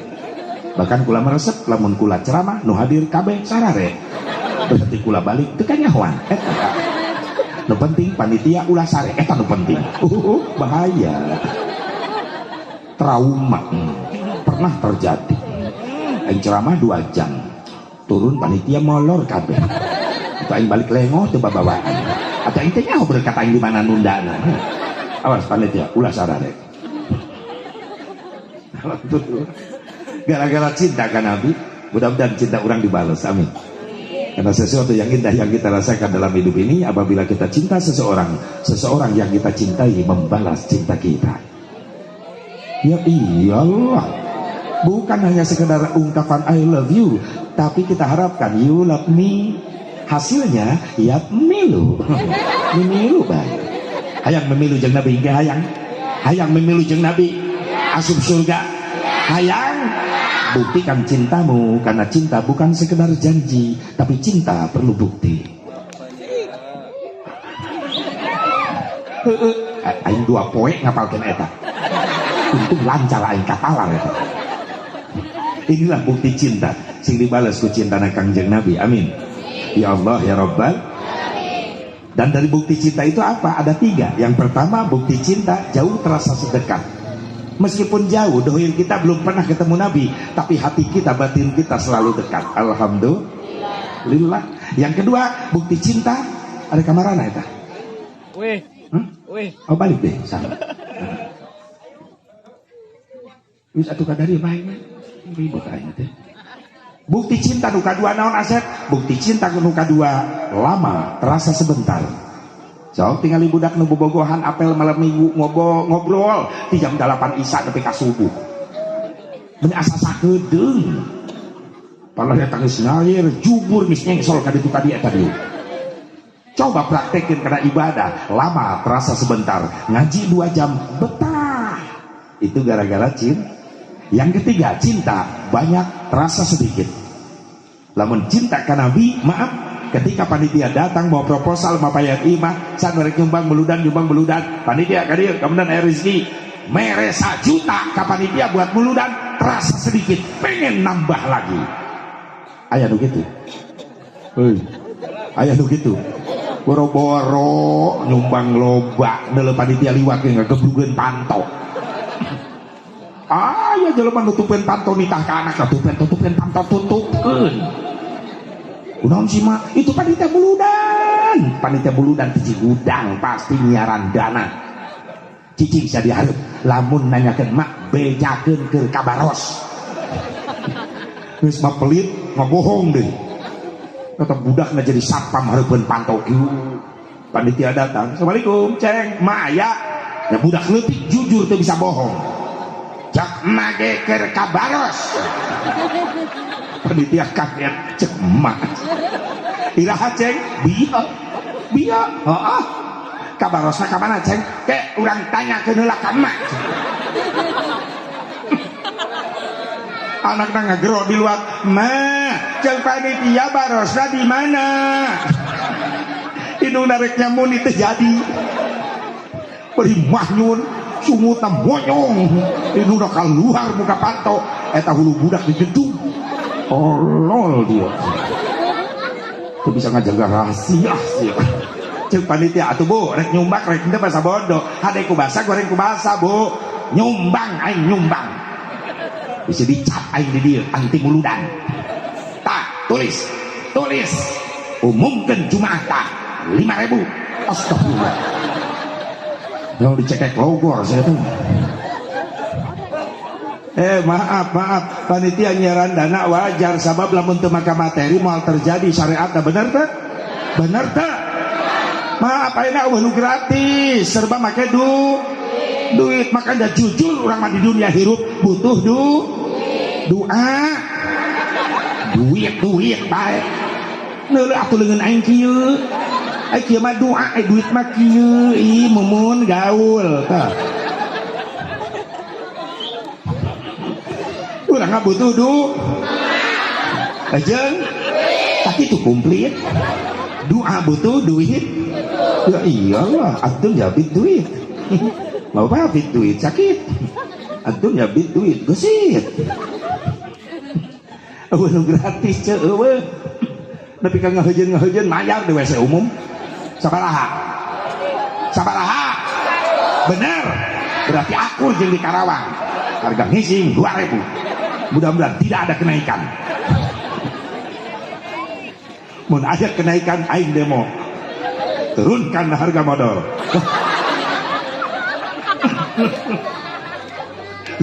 Bahkan kula meresep lamun kula ceramah nu hadir kabeh sarare. Berarti kula balik teu kanyahoan eta. Nu penting panitia ulah sare eta nu penting. Bahaya. Trauma pernah terjadi. Aing ceramah 2 jam. Turun panitia molor kabeh. Atau aing balik lengoh teu babawaan. Atau aing teh nyaho berkat aing di mana nundana. Awas panitia ulah sarare. Gara-gara cinta ka Nabi, mudah-mudahan cinta orang dibalas, amin. Karena sesuatu yang indah yang kita rasakan dalam hidup ini, apabila kita cinta seseorang, seseorang yang kita cintai membalas cinta kita. Ya iyalah, bukan hanya sekedar ungkapan I love you, tapi kita harapkan you love me. Hasilnya ya milu, memilu bae. Hayang memilu jeung Nabi hingga hayang, hayang memilu jeung Nabi, asup surga, hayang. Buktikan cintamu, karena cinta bukan sekedar janji, tapi cinta perlu bukti. Aing 2 poe ngapalkeun eta. Untung lancar aing katalar eta. Inilah bukti cinta sing dibales ku cintana Kangjeng Nabi. Amin. Ya Allah ya Rabbal. Dan dari bukti cinta itu apa? Ada 3. Yang pertama, bukti cinta jauh terasa sedekat. Meskipun jauh, dohir kita belum pernah ketemu Nabi, tapi hati kita, batin kita selalu dekat. Alhamdulillah. Yang kedua, bukti cinta ada kamarana eta. Wih. Hah? Wih. Oh balik deh, sama. Wis atuh kadari bae mah. Ribut aing teh. Bukti cinta nu kadua naon Asep? Bukti cinta nu kadua lama terasa sebentar. So, tinggal budak nu bobogohan apel malam minggu ngobrol di jam 8 isya nepi ka subuh. Beun asa sakedeung. Padahal eta geus ngalir jubur geus nyengsol ka ditu ka dieu eta dieu. Coba praktekin karena ibadah lama terasa sebentar. Ngaji 2 jam betah. Itu gara-gara cinta. Yang ketiga, cinta banyak terasa sedikit. Lamun cinta ka Nabi, maaf, ketika panitia datang mau proposal mapayat imah, san merek nyumbang meludan, panitia ka dieu kemudian aya rezeki mere 1 juta ka panitia buat muludan, terasa sedikit, pengen nambah lagi. Aya nu kitu. Heuy. Aya nu kitu. Boro-boro nyumbang loba, deuleu panitia liwat ge ngageblugeun panto. Aya jelema nutupkeun panto nitah ka anak, tutupkeun panto tutupkeun. Kunaon sih mak? Itu panitia muludan. Panitia muludan ti gudang pasti nyiaran dana. Cicing sia dihareup, lamun nanyakeun mak bejakeun keur kabaros. Geus mah pelit, ngabohong deui. Kata budakna jadi satpam hareupeun panto kieu. Panitia datang, "Assalamualaikum, Ceng, mak aya." Ya budak leutik jujur teu bisa bohong. Cek mage keur kabaros. Panitia kaget, cek emak. Iraha Ceng? Bieu. Bieu. Heeh. Kabarosna ka mana Ceng? Ke urang tanyakeun heula ka emak. Anakna ngagero di luar, "Ma, ceng panitia barosna di mana?" Indung rek nyamun itu jadi. Bari manyun, sungutna monyong. Indungna keluar muka panto, eta hulu budak di gedung. Tolol dia. Teu bisa ngajaga rahasia sih. Cek panitia atuh Bu, rek nyumbang rek henteu basa bodoh. Hade ku basa goreng ku basa, Bu. Nyumbang aing nyumbang. Bisa dicap aing di dieu anti muludan. Tah, tulis. Tulis. Umumkeun Jumaah tah 5.000. Astagfirullah. Yang dicekek logor saya tuh. Maaf, panitia nyiaran dana wajar sabab lamun teu maka materi moal terjadi syariat bener teu? Bener teu? Maaf ayeuna eueuh nu gratis, serba make duit, makanya jujur urang mah di dunia hirup butuh doa. Duit bae. Neuleuh atuh leungeun aing kieu. Ai kieu mah doa, ai duit mah kieu, ih mumun gaul tah. Urang mah butuh aja, tapi itu komplit. Doa butuh duit. Ya iyalah, antum ya bit duit. Mau apa bit duit sakit. Antum ya bit duit gesit. Eueuh gratis ceu eueuh. Nepi ka ngahejeun mayar di WC umum. Sabaraha? Sabaraha? Bener. Berarti akur jeung di Karawang. Harga ngising 2.000. Mudah-mudahan tidak ada kenaikan. Mun ada kenaikan aing demo. Turunkan harga modal.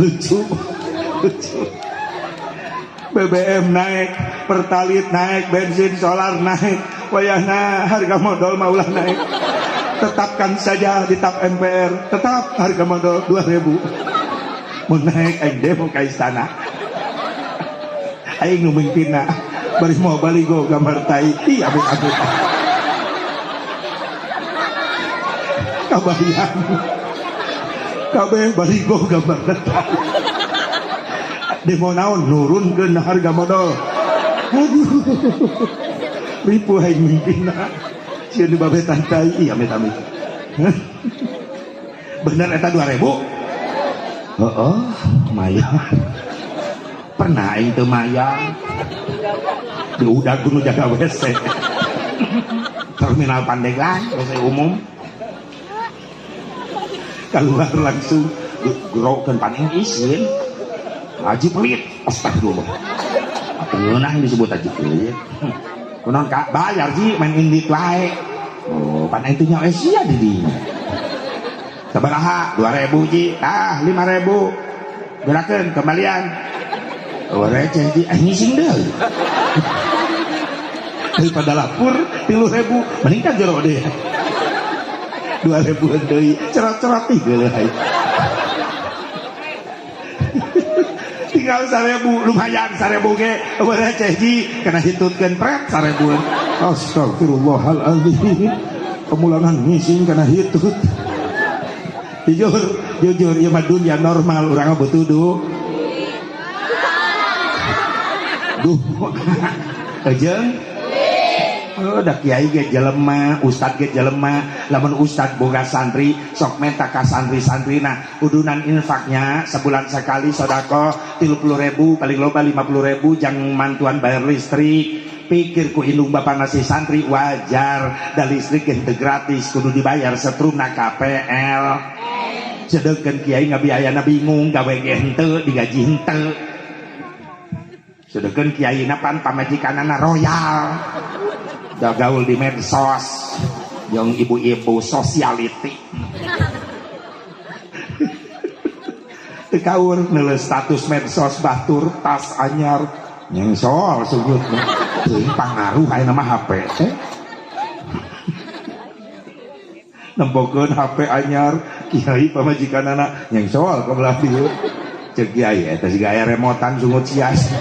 Lucu. Lucu. BBM naik, Pertalite naik, bensin solar naik, wayahna harga modal maulah naik. Tetapkan saja di TAP MPR, tetap harga modal 2.000. Mun naik aing demo ka istana. Aing nu mimpinna, bari mau baligo gambar tai, ih amit-amit. Kabayang. Kabeh baligo gambar tai. Demo naon nurunkeun harga modal. Aduh. Ripuh aing mimpinna. Sieun dibabetan tai, ih amit-amit. Bener eta 2.000? Heeh, lumayan. Pernah aing teu mayang. Di udag nu jaga WC. Terminal Pandeglang, WC umum. Keluar langsung gerokeun paning isin. Haji pelit, astagfirullah. Ngeunah disebut haji pelit. Kunaon ka bayar ji main indit wae. Oh, pan aing teh nyawa sia di dinya. Sabaraha? 2.000 ji. Tah, 5.000. Gerakeun kembalian. Oh, receh ji, ngising deui. Daripada lapor 3.000, mending kan jero deui. 2.000 deui, cerot-cerot ih geuleuh aing. Tinggal 1.000, lumayan 1.000 ge, receh ji, kana hitutkeun pret 1.000. Astagfirullahaladzim. Pemulangan ngising kana hitut. Jujur, Jujur ieu mah dunya normal urang mah butuh duh. Jeung oh, da kiai ge jelema, ustad ge jelema, lamun ustad boga santri sok menta ka santri-santrina udunan infaknya sebulan sekali sedekah 30.000 paling loba 50.000 jang mantuan bayar listrik. Pikir ku indung bapak nasi santri wajar da listrik ge teu gratis kudu dibayar setrumna KPL. Sedengkeun kiai ngabiayana bingung gawe ge henteu digaji henteu. Sedengkeun kiaina pan pamajikanana royal. Da gaul di medsos jeung ibu-ibu sosialiti. Teu kaur neuleus status medsos batur tas anyar nyengsol sungguhna. Teuing pangaruh ayeuna mah HP teh. Nempokeun HP anyar kiai pamajikanana nyengsol ka belah dieu. Ceuk kiai eta siga aya remotan sungut sias.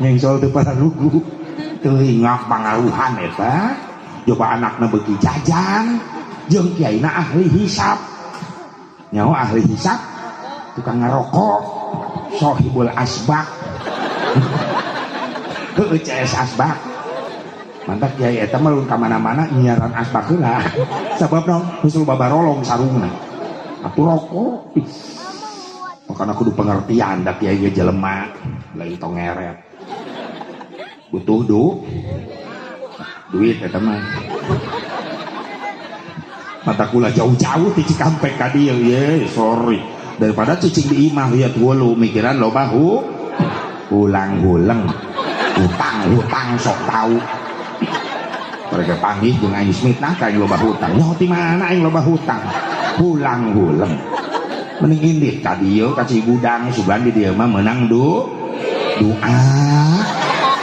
Nyengsol teu pararugu. Teuing pangaruhan eta. Coba anakna beuki jajan jeung kiaina ahli hisab. Nyaho ahli hisab tukang ngarokok sohibul asbak. Heueuh CS asbak. Mantap kiai eta mah lun ka mana-mana nyiaran asbak heula. Sabab naon? Geus loba barolong sarungna. Atuh rokok. Makana kudu pengertian da kiai ge jelema lain tong ngeret. Butuh duit eta mah. Mata kula jauh-jauh ti Cikampek ka dieu ye, sorry. Daripada cicing di imah liat wulu mikiran loba hulang-huleng. Hutang-hutang sok tau. Mereka panggih jeung aing Smith nah ka aing loba hutang. Nyaho ti mana aing loba hutang? Hulang-huleng. Mending indit ka dieu ka Cigudang sugan di dieu mah meunang doa.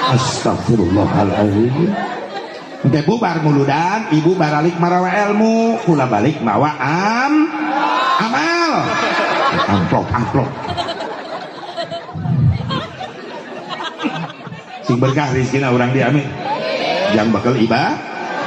Astagfirullahaladzim. Engke bubar muludan, ibu baralik marawa ilmu, kula balik mawa amal. Amplop, amplop. Sing berkah rezekina urang di amin. Jang bakal ibadah,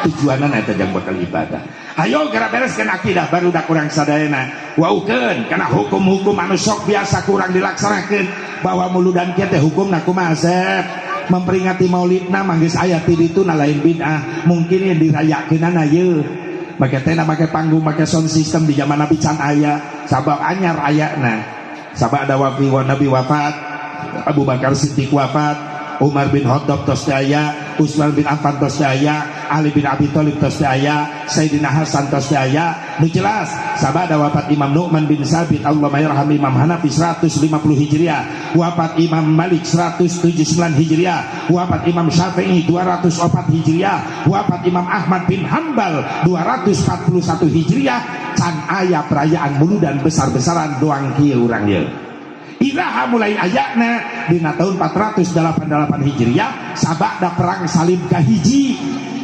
tujuanan eta jang bakal ibadah. Ayo geura bereskeun akidah barudak urang sadayana. Waukeun kana hukum-hukum anu sok biasa kurang dilaksanakeun bahwa muludan kieu teh hukumna kumaha Sep? Memperingati maulidna mah geus aya ti ditu na lain bid'ah, mungkin ieu dirayakeunana yeuh. Make tenda, make panggung, make sound system di zaman Nabi can aya, sabab anyar ayana. Sabab ada wafi wa Nabi wafat, Abu Bakar Siddiq wafat, Umar bin Khattab tos teu aya, Utsman bin Affan tos teu aya, Ali bin Abi Thalib tos teu aya, Sayyidina Hasan tos teu aya. Nu jelas sabada wafat Imam Nu'man bin Sabit Allahumma yarham Imam Hanafi 150 Hijriah, wafat Imam Malik 179 Hijriah, wafat Imam Syafi'i 204 Hijriah, wafat Imam Ahmad bin Hambal 241 Hijriah. Can aya perayaan muludan besar-besaran doang kieu urang ieu. Iraha mulai ayana dina tahun 488 Hijriah sabada perang salib kahiji.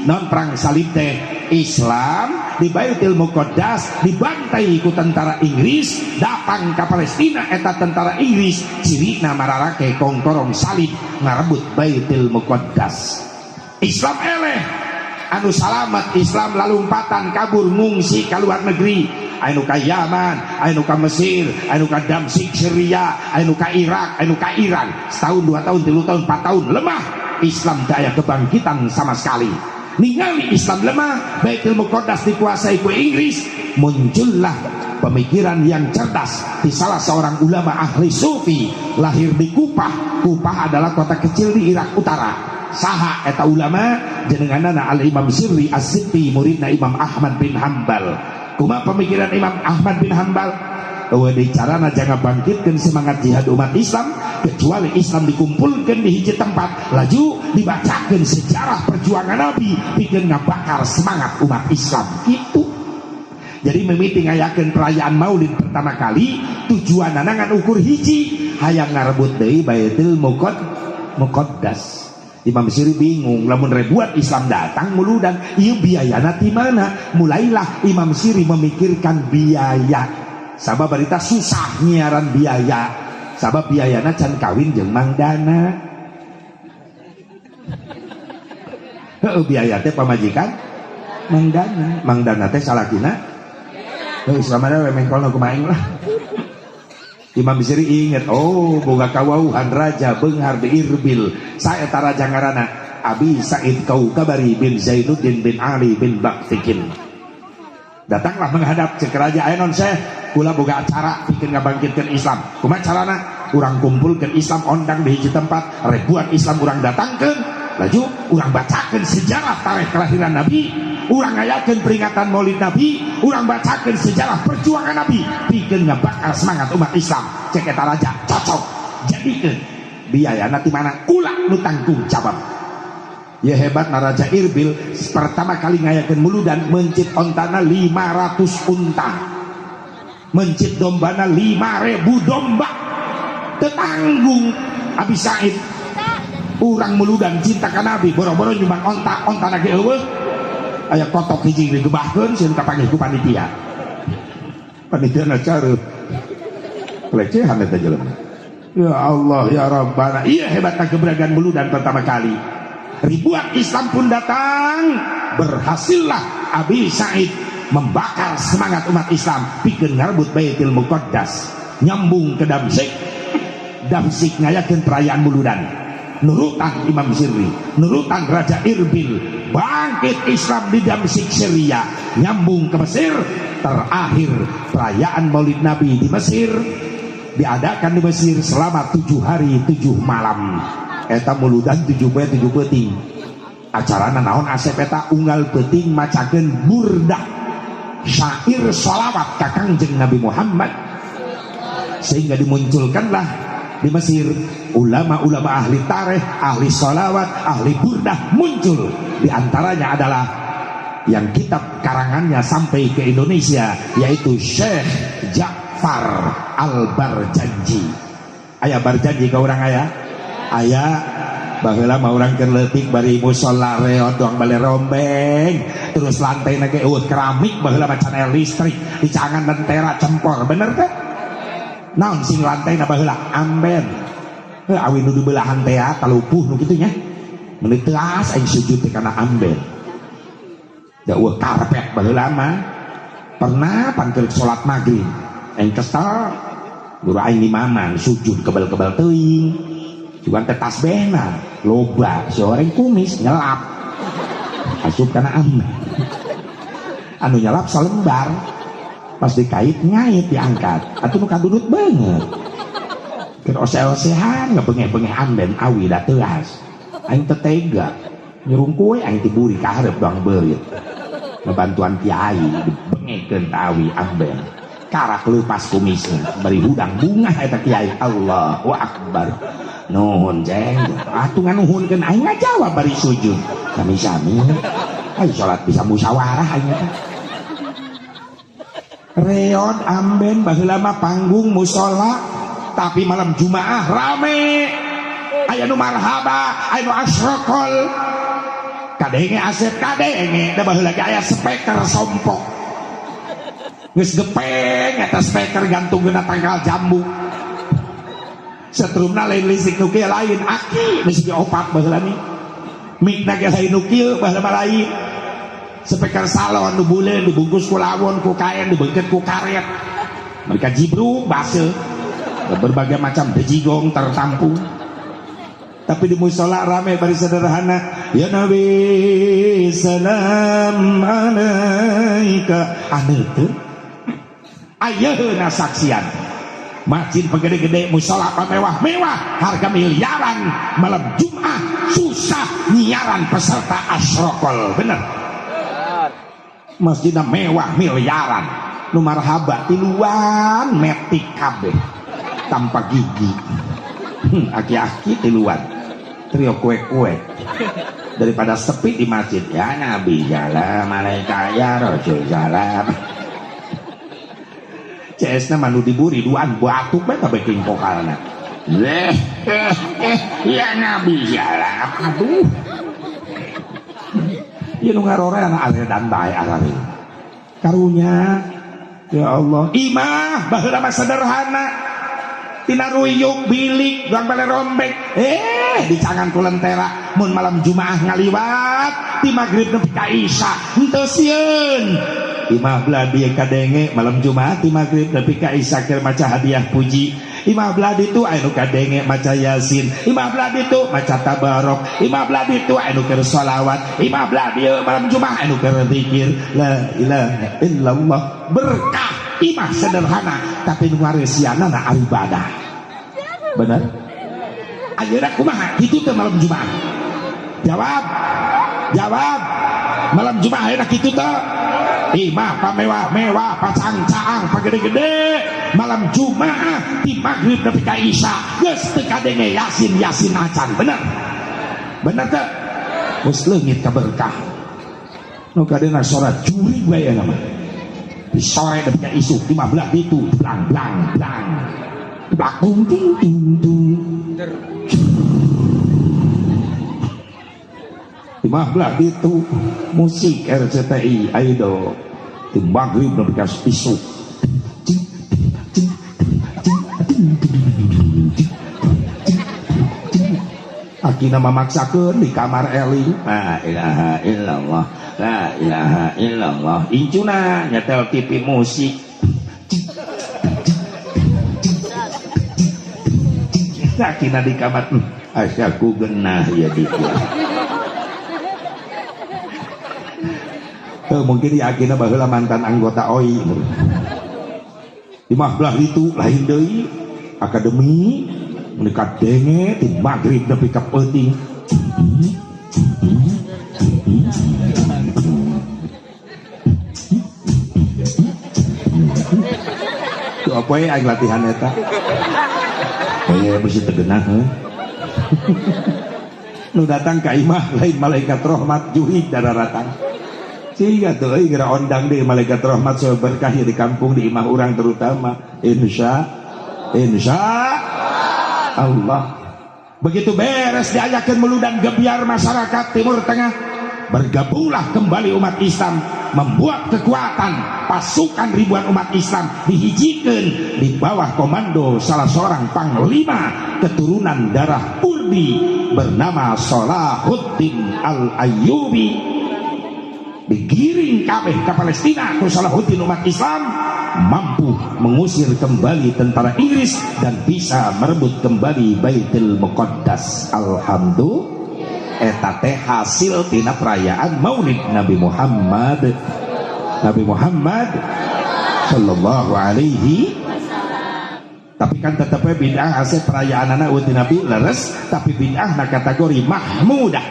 Non perang salib teh Islam di Baitul Muqaddas dibantai ku tentara Inggris datang ke Palestina eta tentara Inggris cirina mararake kongkorong salib ngarebut Baitul Muqaddas. Islam eleh anu salamat Islam lalumpatan kabur ngungsi ka luar negeri, anu ka Yaman, anu ka Mesir, anu ka Damsik Syria, anu ka Irak, anu ka Iran. Setahun, 2 tahun, 3 tahun, 4 tahun lemah Islam daya kebangkitan sama sekali. Ningali Islam lemah, Baitul Muqaddas dikuasai ku Inggris, muncullah pemikiran yang cerdas di salah seorang ulama ahli sufi lahir di Kupah. Kupah adalah kota kecil di Irak Utara. Saha eta ulama jenenganana Al Imam Sirri As-Sitti muridna Imam Ahmad bin Hambal. Kumaha pemikiran Imam Ahmad bin Hambal? Eueuh deui carana jangan bangkitkeun semangat jihad umat Islam kecuali Islam dikumpulkeun di hiji tempat laju dibacakeun sejarah perjuangan Nabi pikeun ngabakar semangat umat Islam gitu. Jadi mimiti ngayakeun perayaan Maulid pertama kali tujuanana ngan ukur hiji hayang ngarebut deui Baitul Muqaddas. Imam Siri bingung, lamun ribuan Islam datang muludan, ieu biayana ti mana? Mulailah Imam Siri memikirkan biaya. Sabab barita susah nyiaran biaya. Sabab biayana can kawin jeung Mang Dana. Heueuh biaya teh pamajikan Mang Dana. Mang Dana teh salakina. Geus kamana we mengkolna kumaha aing lah. Imam Siri inget, oh boga kawauhan raja beunghar di Irbil. Saeta raja ngaranna Abi Said Kaukabari bin Zainuddin bin Ali bin Baktikin. Datanglah menghadap cek raja, aya non seh, kula boga acara pikeun ngabangkitkeun Islam. Kumaha carana? Urang kumpulkeun Islam ondang di hiji tempat, ribuan Islam urang datangkeun, laju urang bacakeun sejarah tarikh kelahiran Nabi, urang ngayakeun peringatan Maulid Nabi, urang bacakeun sejarah perjuangan Nabi, pikeun ngabakar semangat umat Islam. Cek eta raja, cocok. Jadikeun biayana ti mana? Kula nu tanggung jawab. Ya hebat Raja Irbil pertama kali ngayakeun muludan mencit ontana 500 unta, mencit dombana 5000 domba. Tetanggung Abi Said urang muludan cinta ka Nabi, boro-boro nyumbang onta, ontana ge eueuh. Aya kotok hiji digebahkeun sieun kapanggih ku panitia. Panitia na careuh. Pelecehan eta jelema. Ya Allah ya Rabbana. Iya hebatna keberadaan muludan pertama kali. Ribuan Islam pun datang. Berhasillah Abi Said membakar semangat umat Islam pikeun ngarebut Baitul Muqaddas. Nyambung ke Damsik. Damsik ngayakeun perayaan muludan. Nurutan Imam Sirri, nurutan Raja Irbil, bangkit Islam di Damsik Syria, nyambung ke Mesir. Terakhir perayaan Maulid Nabi di Mesir diadakan di Mesir selama 7 hari 7 malam. Eta muludan 7 poe 7 peuting. Acarana naon asep eta unggal peuting macakeun burdah syair sholawat ka Kangjeng Nabi Muhammad, sehingga dimunculkanlah di Mesir ulama-ulama ahli tarikh, ahli sholawat, ahli burdah muncul. Di antaranya adalah yang kitab karangannya sampai ke Indonesia, yaitu Syekh Ja'far Al-Barjanji. Aya Barjanji ka urang aya? Aya. Baheula mah urang keur leutik bari musala reot doang bale rombeng, terus lantaina ge eueuh keramik baheula mah can aya listrik, dicangan lentera cempor, bener teh? Naon sing lantaina baheula? Amben. Heuh awi nu dibelahan teh talupuh nu kitu nya. Meuni teuas aing sujud teh kana amben. Da eueuh karpet baheula mah. Pernah pan keur salat maghrib, aing kesel, guru aing imaman sujud kebel-kebel teuing. Cuman teh tasbehna loba, si orang kumis nyelap. Asup kana amben. Anu nyelap salembar. Pas dikait ngait diangkat. Atuh nu kadudut beungeut. Keur ose-osehan ngebengeh-bengeh amben awi da teuas. Aing teu tega. Nyurung kue aing tiburi ka hareup doang beurit. Ngebantuan kiai dibengekeun ta awi amben. Karak leupas kumisna bari hudang bungah eta kiai. Allahu akbar. Nuhun ceng. Atuh nganuhunkeun aing ngajawab bari sujud. Sami-sami. Aing salat bisa musyawarah aing teh. Reod amben baheula mah panggung musala, tapi malam Jumaah rame. Aya nu marhaba, aya nu asrokol. Kadenge asep kadenge, da baheula ge aya speaker sompok. Geus gepeng eta speaker gantungkeun tangkal jambu. Setrumna lain listrik nu kieu lain aki geus diopat baheula ni. Mikna ge lain nu kieu baheula mah lain. Speaker salon nu buleun dibungkus ku lawon ku kain dibengket ku karet. Mereka jibruk baseuh. Berbagai macam bejigong tertampung. Tapi di musola rame bari sederhana. Ya Nabi salam alaika. Anu teu? Ayeuna saksian. Masjid pegede-gede, musola mewah-mewah, harga miliaran, malam Jumat susah nyiaran peserta asrokol, bener? Masjidna mewah miliaran, nu marhaba tiluan metik kabeh tanpa gigi. Aki-aki tiluan trio kue-kue daripada sepi di masjid. Ya Nabi salam alaika ya Rasul salam. CS na manu diburi duaan batuk bae kabeh king pokalna. Ya Nabi salam. Aduh. Ieu nu ngarore anak aredan bae arare. Karunya ya Allah. Imah baheula mah sederhana. Tina ruyuk bilik doang bale rombek. Dicangan ku lentera mun malam Jumaah ngaliwat ti magrib nepi ka Isya henteu sieun. Imah belah dieu kadenge malam Jumat di maghrib nepi ka isya keur maca hadiah puji. Imah belah ditu aya nu kadenge maca Yasin. Imah belah ditu maca tabarok. Imah belah ditu aya nu keur sholawat. Imah belah dieu malam Jumat aya nu keur zikir la ilaha illallah. Berkah imah sederhana tapi nu ngareusianana ibadah. Bener? Ayeuna kumaha? Kitu teh malam Jumat. Jawab. Jawab. Malam Jumat ayeuna kitu teh. Imah pamewah-mewah, pacang-caang, pagede-gede. Malam Jumat di maghrib nepi ka isya geus teu kadenge Yasin Yasin acan. Bener? Bener teu? Geus leungit ka berkah. Nu kadena salat jurig bae aya mah. Di sore nepi ka isuk 15 ditu blang blang blang. Blakung ting ting ting. 15 itu musik RCTI Aido di maghrib nepi ka isuk. Akina memaksakeun di kamar Eli. La ilaha illallah, la ilaha illallah. Incuna nyetel TV musik. Akina di kamar, asyaku genah ya di. Mungkin ya akina baheula mantan anggota OI. Di belah itu lain deui akademi menika denge di maghrib nepi ka peuting. Tuh apa ya aing latihan eta? Mesti tegenah heuh. Nu datang ka imah lain malaikat rahmat juhid dararatang. Sehingga tuh euy geura ondang deui malaikat rahmat supaya berkah di kampung di imah urang terutama. Insya Allah. Begitu beres diajakeun muludan gebiar masyarakat Timur Tengah, bergabunglah kembali umat Islam membuat kekuatan pasukan ribuan umat Islam dihijikeun di bawah komando salah seorang panglima keturunan darah Kurdi bernama Salahuddin Al-Ayyubi. Digiring kabeh ke Palestina ku Salahuddin umat Islam mampu mengusir kembali tentara Inggris dan bisa merebut kembali Baitul Muqaddas. Alhamdulillah. Eta teh hasil tina perayaan Maulid Nabi Muhammad. Nabi Muhammad sallallahu alaihi. Tapi kan tetepnya bid'ah hasil perayaan anak uti Nabi leres, tapi bid'ah na kategori mahmudah.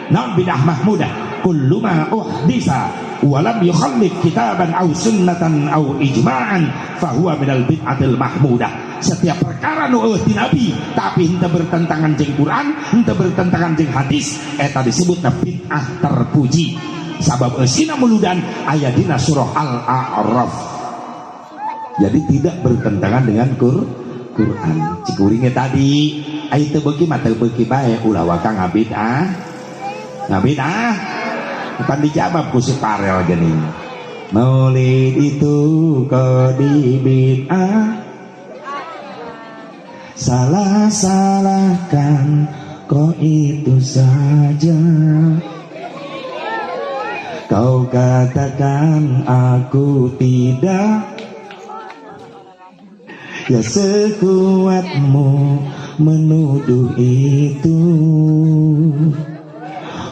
Naon bid'ah mahmudah? Kullu ma uhdisa wa lam yukhallif kitaban aw sunnatan aw ijma'an fahuwa minal bid'atil mahmudah. Setiap perkara nu eueuh ti Nabi tapi henteu bertentangan jeung Quran, henteu bertentangan jeung hadis, eta disebutna bid'ah terpuji. Sabab eusina muludan aya dina surah Al-A'raf. Jadi tidak bertentangan dengan Quran. Cikuringnya tadi aya teu beuki mah teu beuki bae ulah waka ngabid'ah. Ngabid'ah pan dijawab ku si Parel geuning. Maulid itu kok dibid'ah, salah-salahkan kok itu saja. Kau katakan aku tidak, ya sekuatmu menuduh itu.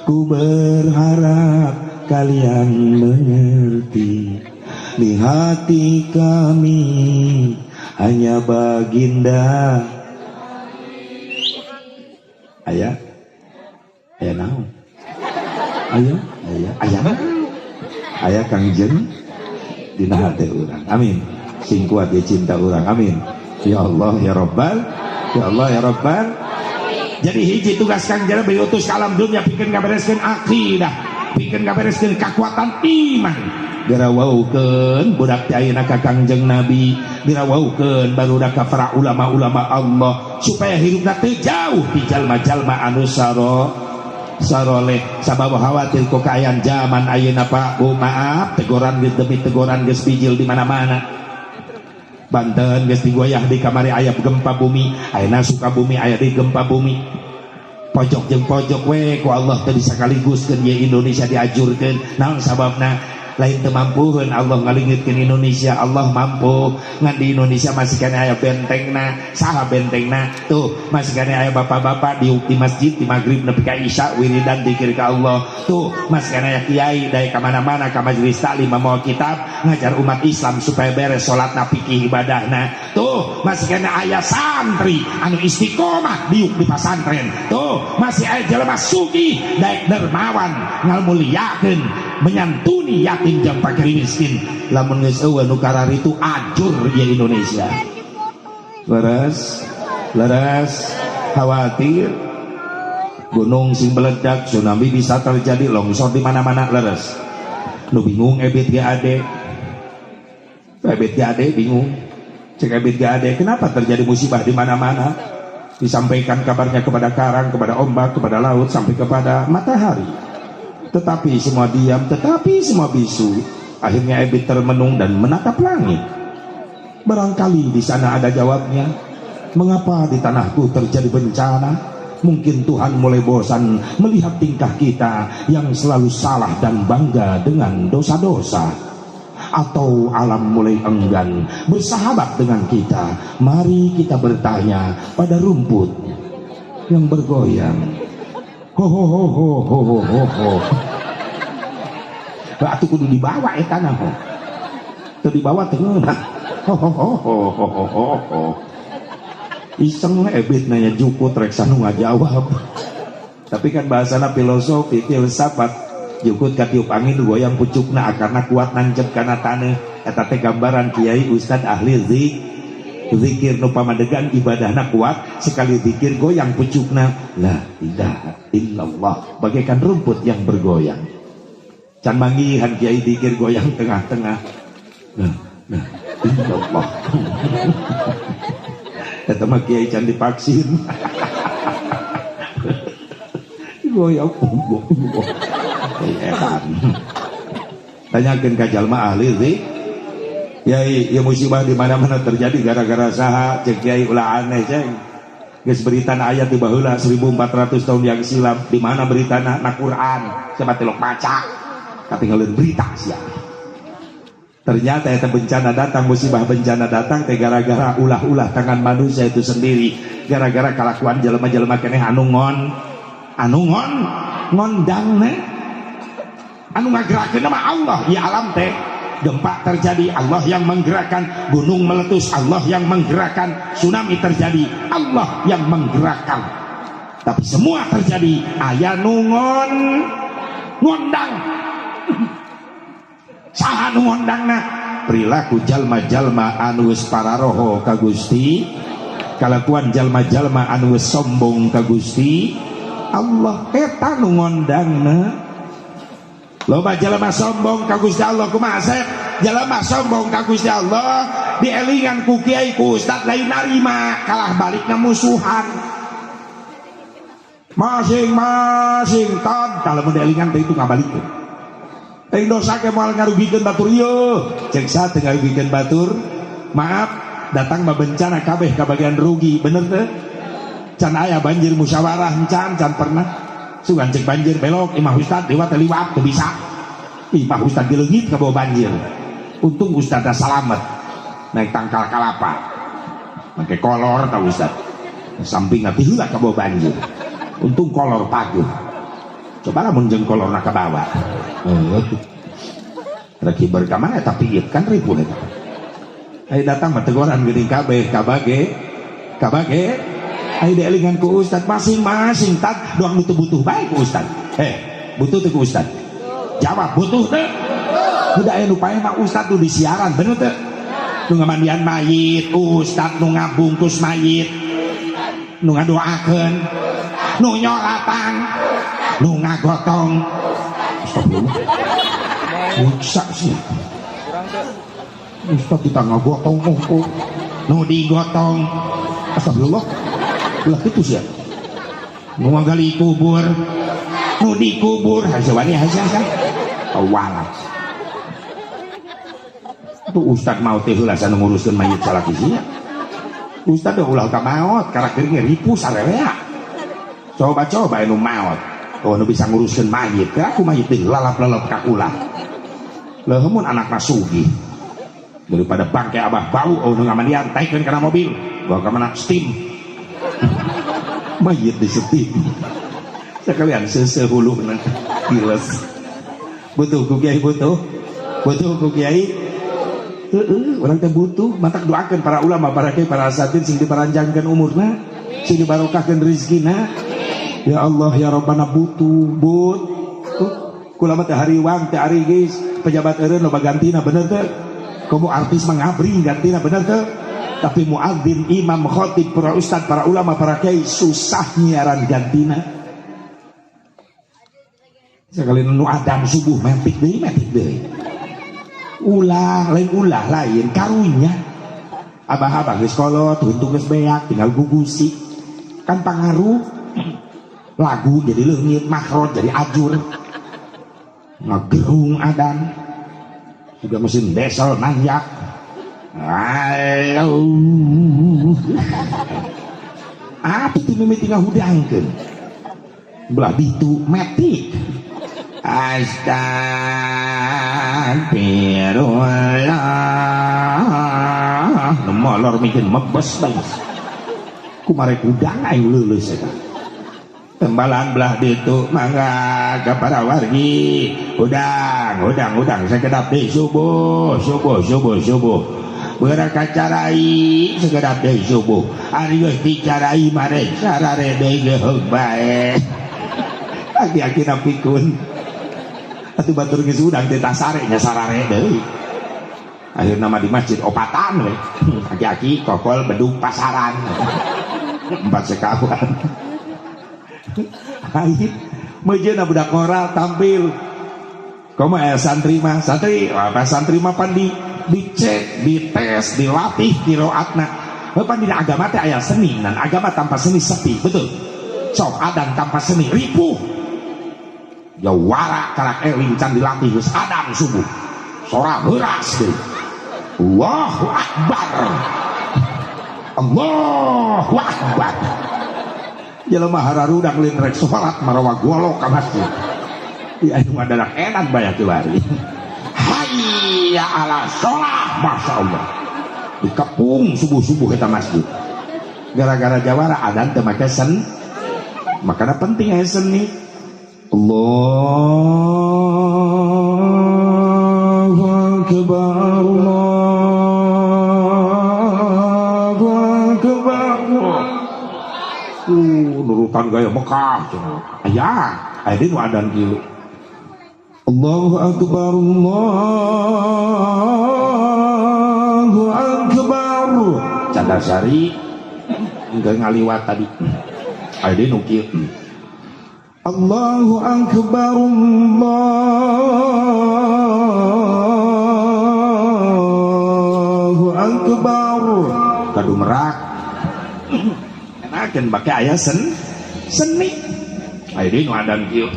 Ku berharap kalian mengerti, di hati kami hanya baginda. Ayah, ayah naon? Ayah, ayah, ayah, ayah Kangjeng dina hati urang. Amin. Sing kuat ya cinta urang. Amin. Ya Allah ya Rabbal, ya Allah ya Rabbal. Jadi hiji tugas Kangjeng diutus ka alam dunia pikeun ngabereskeun akidah, pikeun ngabereskeun kakuatan iman. Dirawaukeun budak teh ayeuna ka Kangjeng Nabi, dirawaukeun barudak ka para ulama-ulama Allah supaya hirupna teu jauh ti jalma-jalma anu saroleh. Sabab khawatir ku kaayaan zaman ayeuna Pak, Bu, maaf, teguran demi teguran geus bijil di mana-mana. Banten geus digoyah di kamari aya gempa bumi, ayeuna Sukabumi aya di gempa bumi. Pojok jeung pojok we ku Allah teh bisa kaliguskeun ye Indonesia diajurkeun. Naon sababna? Lain teu mampuheun Allah ngalingitkeun Indonesia, Allah mampu. Ngan di Indonesia masih keneh aya bentengna. Saha bentengna? Tuh, masih keneh aya bapak-bapak di masjid di maghrib nepi ka isya wiridan zikir ka Allah. Tuh, masih keneh aya kiai dari ka mana-mana ka majelis taklim mawa kitab ngajar umat Islam supaya beres salatna fikih ibadahna. Tuh, masih keneh aya santri anu istiqomah diuk di pasantren. Tuh, masih aya jelema sugih daek dermawan ngalmuliakeun menyantuni yatim jeung fakir miskin. Lamun geus eueuh nu kararitu ajur ieu Indonesia. Leres, leres, khawatir gunung sing meledak, tsunami bisa terjadi, longsor di mana-mana, leres. Nu bingung Ebit G Ade. Ebit G Ade bingung. Cek Ebit G Ade, kenapa terjadi musibah di mana-mana? Disampaikan kabarnya kepada karang, kepada ombak, kepada laut, sampai kepada matahari. Tetapi semua diam, tetapi semua bisu. Akhirnya Ebit termenung dan menatap langit. Barangkali di sana ada jawabnya. Mengapa di tanahku terjadi bencana? Mungkin Tuhan mulai bosan melihat tingkah kita yang selalu salah dan bangga dengan dosa-dosa. Atau alam mulai enggan bersahabat dengan kita. Mari kita bertanya pada rumput yang bergoyang. Ho ho ho ho ho ho ho ho. Atuh kudu dibawa eta na ho. Teu dibawa teu ngeunah. Ho ho ho ho ho ho ho ho. Iseng Ebit nanya jukut rek sanu ngajawab. Tapi kan bahasana filosofi filsafat. Jukut katiup angin goyang pucukna akarna kuat nancep kana taneuh. Eta teh gambaran kiai ustad ahli zikir nu pamadegan ibadahna kuat, sekali zikir goyang pucukna, la ilaha illallah, bagaikan rumput yang bergoyang. Can manggihan kiai zikir goyang tengah-tengah. Nah, nah, illallah. Eta mah kiai can divaksin. Goyang, goyang. Edan. Tanyakeun ka jalma ahli zikir. Yai, ya musibah di mana-mana terjadi gara-gara saha, cek kiai ulah aneh ceng. Geus beritana ayat di baheula 1400 tahun yang silam, di mana beritana na Quran, siapa tilok maca. Katinggalin berita sia. Ternyata eta bencana datang, musibah bencana datang teh gara-gara ulah-ulah tangan manusia itu sendiri, gara-gara kalakuan jelema-jelema keneh anu ngon, anu ngon, ngondangna. Anu ngagerakeun mah Allah, ya alam teh. Gempa terjadi, Allah yang menggerakkan. Gunung meletus, Allah yang menggerakkan. Tsunami terjadi, Allah yang menggerakkan. Tapi semua terjadi, aya nu ngondang. Saha nu ngondangna? Perilaku jalma-jalma anu geus pararoho ka Gusti, kalakuan jalma-jalma anu geus sombong ka Gusti Allah, eta nu ngondangna. Loba jalma sombong ka Gusti Allah kumaha Asep? Jalma sombong ka Gusti Allah dielingan ku kiai ku ustad lain narima, kalah balikna musuhan. Masing-masing tad kalau mun dielingan teh itu ngabalikeun. Teh dosa ke moal ngarugikeun batur ieu. Cek saha teh ngarugikeun batur? Maaf, datang mah bencana kabeh kabagian rugi, bener teh? Can aya banjir musyawarah can, can pernah. Sugan cek banjir belok imah ustad liwat liwat teu bisa. Imah ustad dileungit ka bawa banjir. Untung ustad salamet. Naik tangkal kalapa. Make kolor tau ustad. Samping atuh heula ka bawa banjir. Untung kolor paguh. Coba lamun jeung kolorna ka bawa. Rek hiber ka mana eta piit kan ripuh eta. Ayo datang mah teguran geuning kabeh kabage kabage. Ayo dielingan ku ustad masing-masing tad doang nu teu butuh bae ku ustad. Butuh teu ku ustad? Jawab butuh teu? Udah aya nu paeh mah ustad nu disiaran bener teu? Nu ngamandian mayit, ustad nu ngabungkus mayit, nu ngadoakeun, nu nyolatan, nu ngagotong. Astagfirullah. Nyiksa sih. Ustad kita ngagotong, oh, nu digotong. Astagfirullah. Ulah kitu sia. Nu ngagali kubur, nu dikubur, hasilnya hasil hasil. Awalas. Tuh ustad mau teh heula sana nguruskeun mayit salaki sia. Ustad teh ulah ka maot, karakter ge ripuh sarerea. Coba-coba anu maot. Oh, nu bisa nguruskeun mayit, teh aku mayit teh lalap-lalap ka kula. Leuh mun anakna sugih. Daripada bangke abah bau oh nu ngamandian taikeun kana mobil. Bawa ka mana steam. Mayit di steam. Sekalian seuseuh huluna giles. Butuh ku kiai butuh. Butuh ku kiai. Heeh, urang teh butuh, matak doakeun para ulama, para kiai, para asatidz sing diparanjangkeun umurna, sing dibarokahkeun rezekina. Ya Allah ya Rabbana butuh, but. Tuh, kula mah teh hariwang teh ari geus pejabat eureun loba gantina bener teh. Komo artis mah ngabring gantina bener teh. Tapi muadzin, imam, khatib, para ustad, para ulama, para kiai susah nyiaran gantina. Sekali nu adzan subuh metik deui, metik deui. Ulah, lain ulah lain karunya. Abah-abah geus kolot, huntu geus beak, tinggal gugusi. Kan pangaruh lagu jadi leungit, makhraj jadi ajur. Ngagerung adan. Juga mesin diesel nanjak. Halo. Apa itu mimiti ngahudangkeun? Belah ditu metik. Astagfirullah. Molor mikir mebes bae. Kumare kudang aing leuleus eta. Tembalan belah ditu mangga ka para wargi. Udang, udang, udang sakedap deui subuh, subuh, subuh, subuh. Beurang kacarai sakedap deui subuh. Ari geus dicarai mare sarare deui geheug bae. Aki-aki pikun. Atuh batur geus udang teh tasare nya sarare deui. Akhirna mah di masjid opatan we. Aki-aki kokol bedug pasaran. Empat sekawan. Akhir mejeuna budak ngoral tampil. Komo aya santri mah, santri, apa santri mah pan dicek, dites, dilatih qiraatna. Heuh pan dina agama teh aya seni, dan agama tanpa seni sepi, betul. Sok adan tanpa seni ripuh. Jawara karak eling can dilatih geus adan subuh. Sora heuras deui. Allahu Akbar. Allahu Akbar. Jelema hararudak lain rek salat marawa golok ka masjid. Di anu adalah enak banyak kiwari. Hayya ala sholah, masya Allah. Dikepung subuh-subuh eta masjid. Gara-gara jawara adan teu make sen. Makana penting aya seni. Allahu Akbar, Allahu Akbar. Nurutan gaya Mekah cenah. Aya, aya deui nu adan kieu. Allahu Akbar, Allahu Akbar. Cadasari engke ngaliwat tadi. Aya deui nu kieu. Allahu Akbar, Allahu Akbar. Kadu merak. Enakeun bake aya seni. Aya deui nu adan kieu.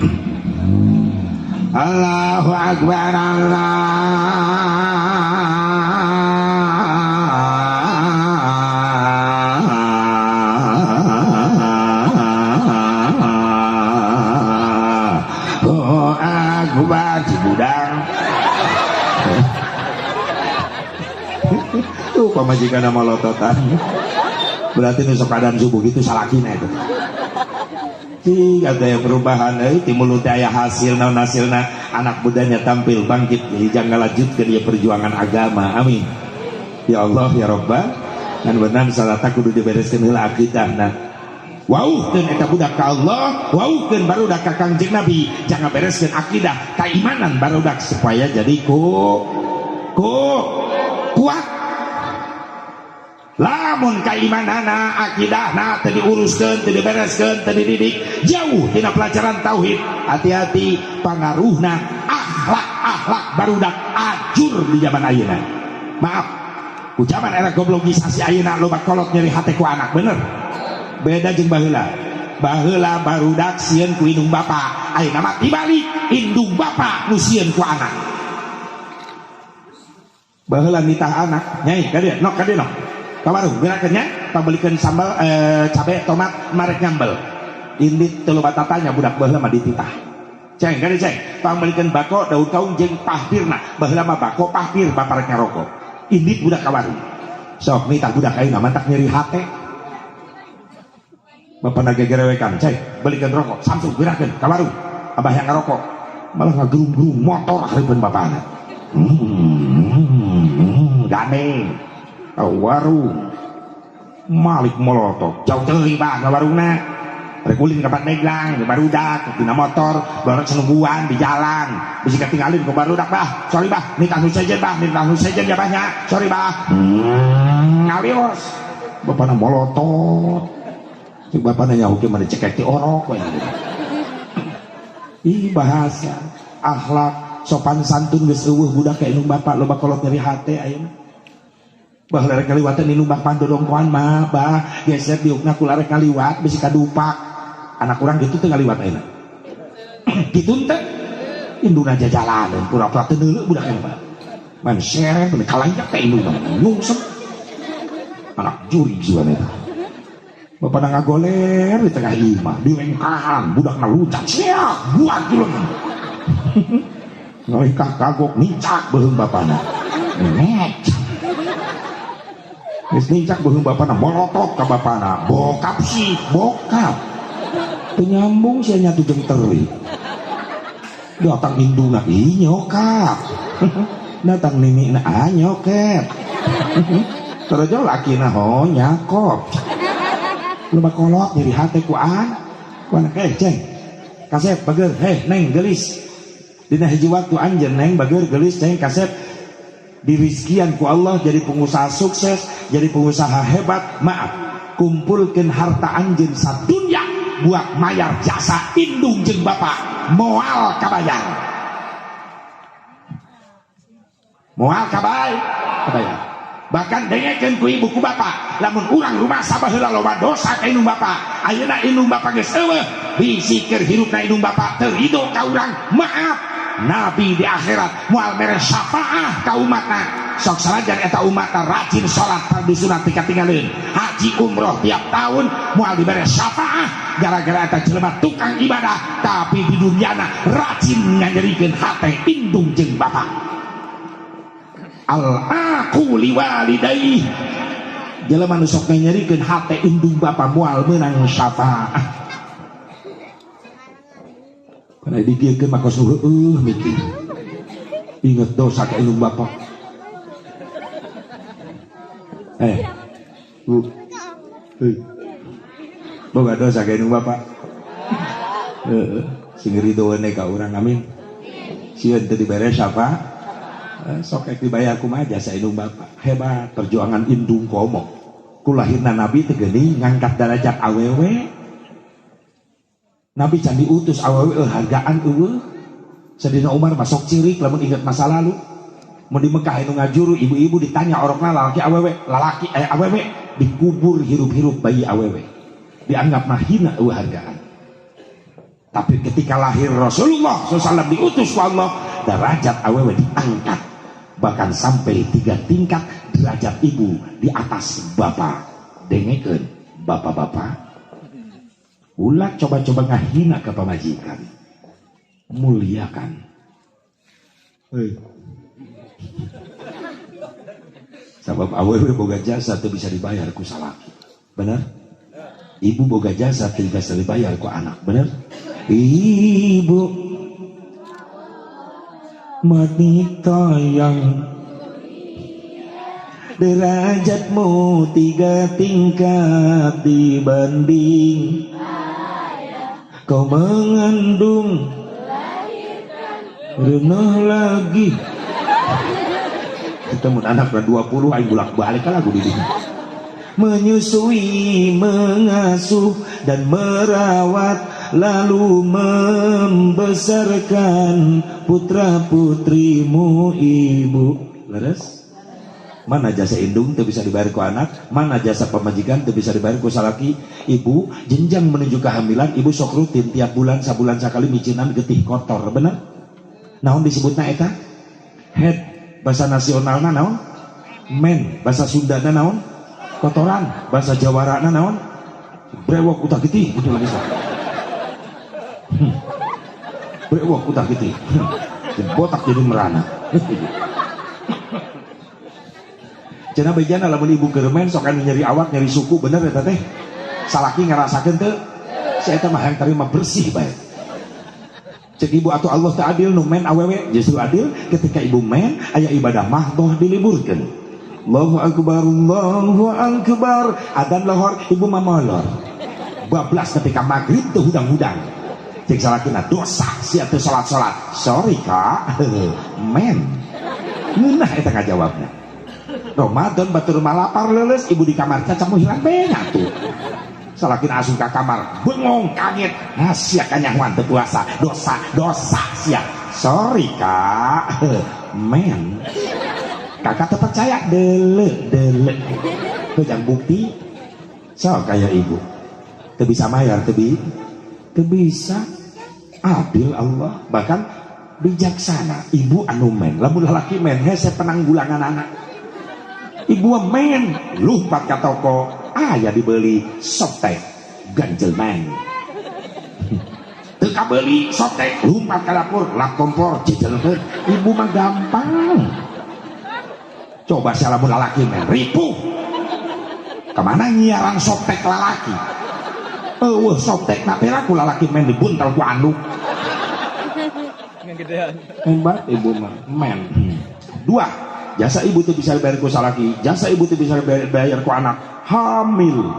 Allahu Akbar, Allahu Akbar. Cibudang. Tuh pamajikan sama lototan. Berarti nu sok adan subuh gitu salakina itu. Cing, ada yang perubahan, timbul teh aya hasil, naon hasilna, anak mudanya tampil bangkit, jangan lanjutkan dia perjuangan agama, amin. Ya Allah ya Rabbah, dan benar salat kudu dibereskeun heula akidahna. Wauhkeun eta budak ka Allah, wauhkeun barudak ka Kangjeng Nabi, jangan bereskeun akidah, keimanan barudak supaya jadi ku kuat. Lamun keimanana akidahna teu diuruskeun, teu dibereskeun, teu dididik jauh tina pelajaran tauhid, hati-hati pangaruhna akhlak-akhlak barudak ajur di zaman ayeuna. Maaf, ku zaman era goblogisasi ayeuna loba kolot nyeri hate ku anak, bener. Beda jeung baheula. Baheula barudak sieun ku indung bapa, ayeuna mah tibalik indung bapa nu sieun ku anak. Baheula nitah anak, nyai ka dieu, nok ka dieu nok. Ka warung gerakeun nya, pambelikeun sambal, cabe, tomat, marek nyambel. Indit teu loba tatanya budak baheula mah dititah. Ceng, gade ceng. Pangmeulikeun bako daun kaung jeung pahpirna. Baheula mah bako pahpir bapak rek ngarokok. Indit budak ka warung. Sok nitah budak ayeuna mantak nyeri hate. Bapak na gegerewekan, ceng, belikeun rokok, Samsung gerakeun ka warung. Abah yang ngarokok. Malah ngagerung-gerung motor hareupeun bapana. Gandeng. Ka warung. Malik molotok. Jauh teuing bah ka warungna. Rek ulin ka Pandeglang, ka barudak, dina motor, barudak senungguan di jalan. Bisi katinggalin ku barudak bah. Sorry bah, nitah nu sejen bah, nitah nu sejen ya bah nya. Sorry bah. Ngalios. Bapana molotot. Cek bapana nyaho kieu mah dicekek ti orok we. Ih bahasa, akhlak, sopan santun geus eueuh budak ka indung bapak loba kolot nyeri hate ayeuna. Bah lerek kaliwatan indung bapak dodongkoan mah bah geser diukna ku larek kaliwat bisi kadupak. Anak urang gitu teu ngaliwat ayeuna. Kitu teh indungna jajalaneun pura-pura teu neuleuh budak eta mah. Man sereh bener kalanjak teh indungna nyungsep. Anak juri jiwana eta. Bapana ngagoler di tengah imah, dilengkahan budakna luncat siap buat juleng. Ngalengkah kagok nincak beuheung bapana. Nek. Geus nincak beuheung bapana molotot ka bapana. Bokap sih, bokap. Teu nyambung sia nyatu jeung teri. Datang indungna, ih nyokap. Datang ninina, ah nyokep. Terus lakina ho nyakop. Loba kolot nyeri hate ku anak. Ku anak ceng. Kasep bager, heh neng gelis. Dina hiji waktu anjeun neng bager gelis ceng kasep dirizkian ku Allah jadi pengusaha sukses, jadi pengusaha hebat. Maaf, kumpulkeun harta anjeun sadunya buat mayar jasa indung jeung bapak moal kabayar. Moal kabayar. Bahkan dengekeun ku ibu ku bapak, lamun urang rumasa baheula loba dosa ka indung bapak, ayeuna indung bapak geus eueuh, bisi keur hirupna indung bapak teu ridho ka urang. Maaf, Nabi di akhirat moal mere syafaah ka umatna. Sok sanajan eta umatna rajin salat fardu sunat dikatinggalin, haji umroh tiap tahun moal dibere syafaah gara-gara eta jelema tukang ibadah tapi di duniana rajin nganyerikeun hate indung jeung bapak. Al-aqu liwalidayhi, jelema nu sok nganyerikeun hate indung bapa moal meunang syafaah. Kana digieukeun mah kos nu heueuh mikir. Inget dosa ka indung bapa. Bu. Boga dosa ka indung bapa. Heeh, sing ridoeun ka urang amin. Sieun teu dibere syafaah. Sok ek dibayar kumaha jasa indung bapak. Hebat perjuangan indung komo. Ku lahirna Nabi teh geuning ngangkat derajat awewe. Nabi can diutus awewe hargaan eueuh. Sayyidina Umar masuk cirik lamun ingat masa lalu. Mun di Mekah anu ngajuru ibu-ibu ditanya orokna lalaki awewe, lalaki awewe dikubur hirup-hirup bayi awewe. Dianggap mahina eueuh hargaan. Tapi ketika lahir Rasulullah sallallahu alaihi wasallam diutus ku Allah, derajat awewe diangkat. Bahkan sampai 3 tingkat derajat ibu di atas bapak. Dengekeun bapak-bapak, ulah coba-coba ngahina ke pamajikan, muliakan. Hei. Sabab awewe boga jasa teu bisa dibayar ku salaki. Bener? Ibu boga jasa teu bisa dibayar ku anak. Bener? Ibu wanita yang derajatmu 3 tingkat dibanding kau mengandung renah lagi. Kita mun anak 20 aing bolak-balik lagu di dieu. Menyusui, mengasuh dan merawat, lalu membesarkan putra putrimu ibu. Leres? Mana jasa indung teu bisa dibayar ku anak, mana jasa pamajikan teu bisa dibayar ku salaki. Ibu jenjang menuju kehamilan, ibu sok rutin tiap bulan sabulan sakali micinan getih kotor, bener? Naon disebutna eta? Head bahasa nasionalna naon? Men bahasa Sundana naon? Kotoran bahasa Jawarana naon? Brewok utah getih gitu lagi. Brewok udah gitu. Botak jadi merana. Cenah bejana lamun ibu keur men sok anu nyeri awak, nyeri suku, bener eta teh. Salaki ngarasakeun teu? Si eta mah hayang tarima bersih bae. Cek ibu atuh Allah teu adil nu men awewe, justru adil ketika ibu men aya ibadah mahdoh diliburkeun. Allahu akbar, Allahu akbar. Adzan lohor ibu mah molor. Bablas ketika maghrib teu hudang-hudang. Cek salakina dosa sia teu salat-salat. Sorry kak, men. Ngeunah eta ngajawabna. Ramadan batur malapar leuleus ibu di kamar cacak mu hilang bae atuh. Salakina asup ka kamar, bengong kaget. Nah sia kanyahoan teu puasa, dosa, dosa sia. Sorry kak, men. Kakak teu percaya deuleu deuleu. Heuh bukti. So kaya ibu. Teu bisa mayar teu bisa. Adil Allah, bahkan bijaksana. Ibu anu men, lamun lalaki men hese penanggulangan anak. Ibu men lompat ka toko, aya dibeli softek ganjel men. Teu kabeli softek lompat ka dapur, lap kompor jejelkeun. Ibu mah gampang. Coba sia lamun lalaki men ripuh. Kemana nyiaran softek lalaki? Eueuh softek na peraku lalaki men dibuntel ku anduk. Ngegedean. Hebat ibu mah men. Dua, jasa ibu tuh bisa bayar ku salaki, jasa ibu tuh bisa bayar ku anak. Hamil.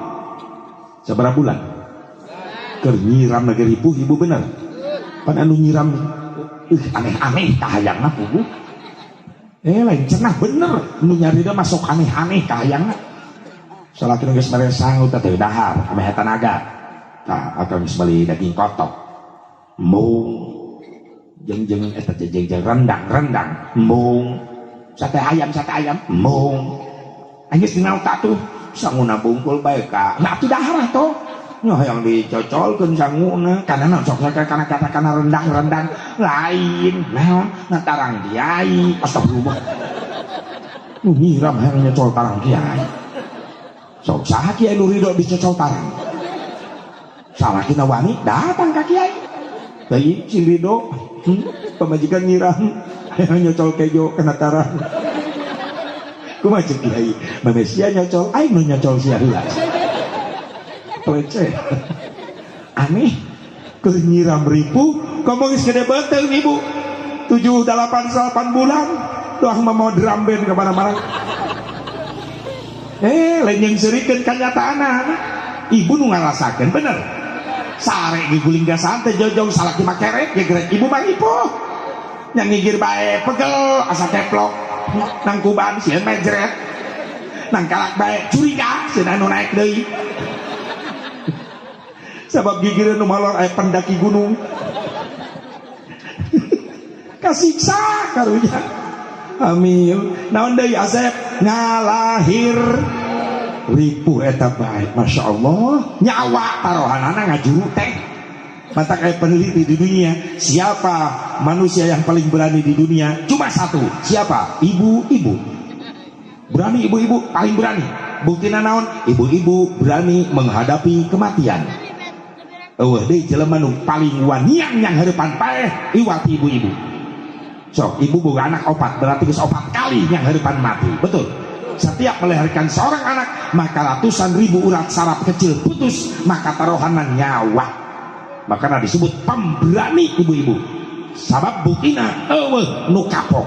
Sabaraha bulan? Keur nyiram negeri ripuh ibu bener. Pan anu nyiram aneh-aneh kahayangna puguh. Lain cenah bener nu nyarida masuk aneh-aneh kahayangna. Salaki nu geus mere sangu teh dahar ameh tanaga. Tah akang geus meuli daging kotok. Embung jeung-jeung eta jeung-jeung rendang-rendang embung. Sate ayam embung. Anjeun dina otak tuh sanguna bungkul bae ka. Nah atuh dahar atuh. Nya hayang dicocolkeun sanguna kana naon sok kana kata kana rendang-rendang lain naon na tarang kiai astagfirullah. Nu nyiram hayang nyocol tarang kiai. Sok saha kiai nu ridho dicocol tarang. Salakina wani datang ka kiai. Bayi sing ridho, pamajikan nyiram hayang nyocol kejo kana tarang. Kumaha ceuk kiai? Mame sia nyocol, aing nu nyocol sia heula. Pelece. Aneh, keur nyiram ripuh, komo geus gede beuteung ibu. 7 8 9 bulan, doang mah mau drum band ke mana-mana. Lain yang serikeun kanyataanna. Ibu nu ngarasakeun bener. Sare diguling ka santai jojong salaki mah kerek gegrek ibu mah ripuh. Yang ngigir bae pegel asa teplok. Nang kuban sieun mejret. Nang kalak bae curiga sieun anu naek deui. Sabab gigireun nu malor aya pendaki gunung. Kasiksa karunya. Hamil. Naon deui Asep? Ngalahir ripuh eta bae. Masya Allah. Nyawa tarohanana ngajuru teh. Mata kayak peneliti di dunia, siapa manusia yang paling berani di dunia? Cuma satu. Siapa? Ibu-ibu. Berani ibu-ibu, paling berani. Buktina naon? Ibu-ibu berani menghadapi kematian. Eueuh deui jelema nu paling waniang yang heurepan paeh iwati ibu-ibu. Sok, ibu boga anak opat, berarti geus opat kali yang heurepan mati. Betul. Setiap melahirkan seorang anak, maka ratusan ribu urat saraf kecil putus, maka tarohanan nyawa. Makanya disebut pemberani ibu-ibu. Sabab buktina eueuh nu kapok.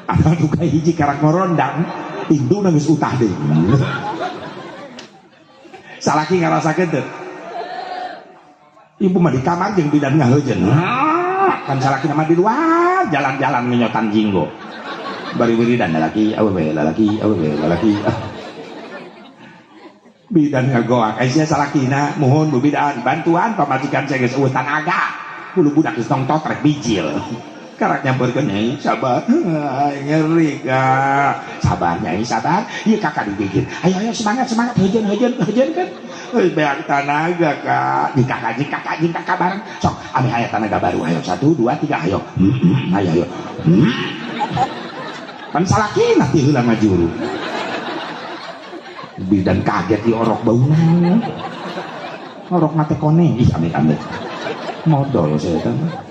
Ada nu hiji karak ngorondang, indungna geus utah deui. Salaki ngarasakeun teu? Ibu mah di kamar jeung bidan ngaheujeun. Kan salaki mah di luar jalan-jalan ngenyotan jinggo. Bari wiridan lalaki awewe lalaki awewe lalaki. Bidan ngagoak, aya salakina mohon bu bidan bantuan pamajikan saya geus eueuh tanaga. Bulu budak geus nongtot rek bijil. Karak nyamperkeun nyai sabar. Ngeri kak. Sabar nyai sabar. Ieu kakak digigit. Ayo ayo semangat semangat heujeun heujeun heujeun kan. Euy beak tanaga kak. Jeung kakak jeung kakak jeung kakak bareng. Sok ame aya tanaga baru. Ayo 1 2 3 ayo. Ayo ayo. Pan salakina ti heula ngajuru. Bidan kaget di orok bauna. Orok ngate kone. Ih amit amit. Modal saya mah.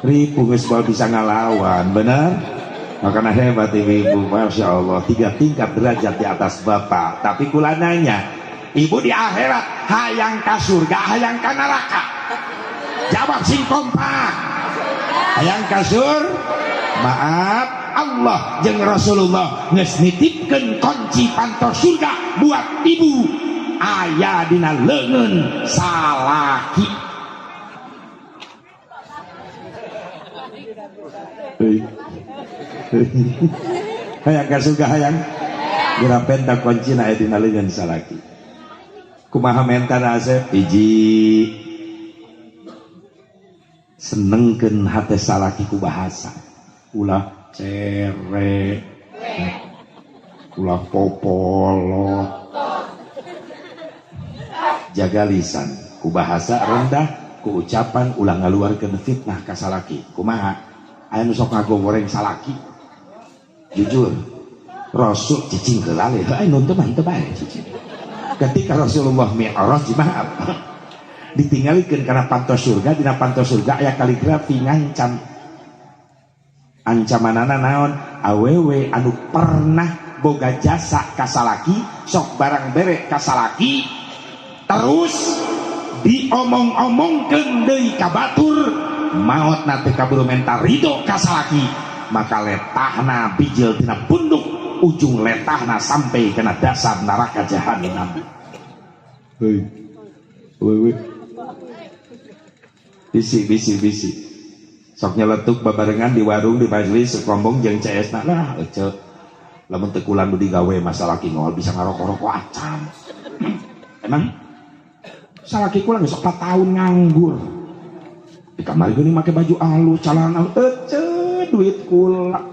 Ribu geus bisa ngalawan, bener? Makanya hebat ibu-ibu, Masya Allah, 3 tingkat derajat di atas bapak. Tapi kula nanya, ibu di akhirat hayang ka surga, hayang ka neraka? Jawab sing kompak. Hayang ka surga? Maaf, Allah jeung Rasulullah geus nitipkeun kunci panto surga buat ibu. Aya dina leungeun salaki. Hayang ka surga hayang geura penta kuncina aya dina leungeun salaki. Kumaha mentana Asep? Hiji, senengkeun hate salaki ku bahasa. Ulah cere, ulah popolo. Jaga lisan ku bahasa rendah, ku ucapan ulah ngaluarkeun fitnah ka salaki. Kumaha? Aya nu sok ngagoreng salaki. Jujur, Rasul cicing heula le, heuh nu teu mah teu bae cicing. Ketika Rasulullah mi'raj, maaf, ditinggalikeun kana panto surga, dina panto surga aya kaligrafi ngancam. Ancamanana naon? Awewe anu pernah boga jasa ka salaki, sok barang bere ka salaki, terus diomong-omongkeun deui ka batur, maotna teh kaburu menta ridho ka salaki, maka letahna bijil tina punduk, ujung letahna sampai kena dasar neraka jahanam. Hei, wewe, bisi bisi bisi, sok nyeletuk babarengan di warung di majelis sekombong jeung CS na lah, ece, lamun teu kula nu digawe masalah salaki ngol bisa ngarokok-rokok acan. Emang salaki kula geus 4 tahun nganggur. Di kamar geuning make baju alus, calana alus, ece duit kula.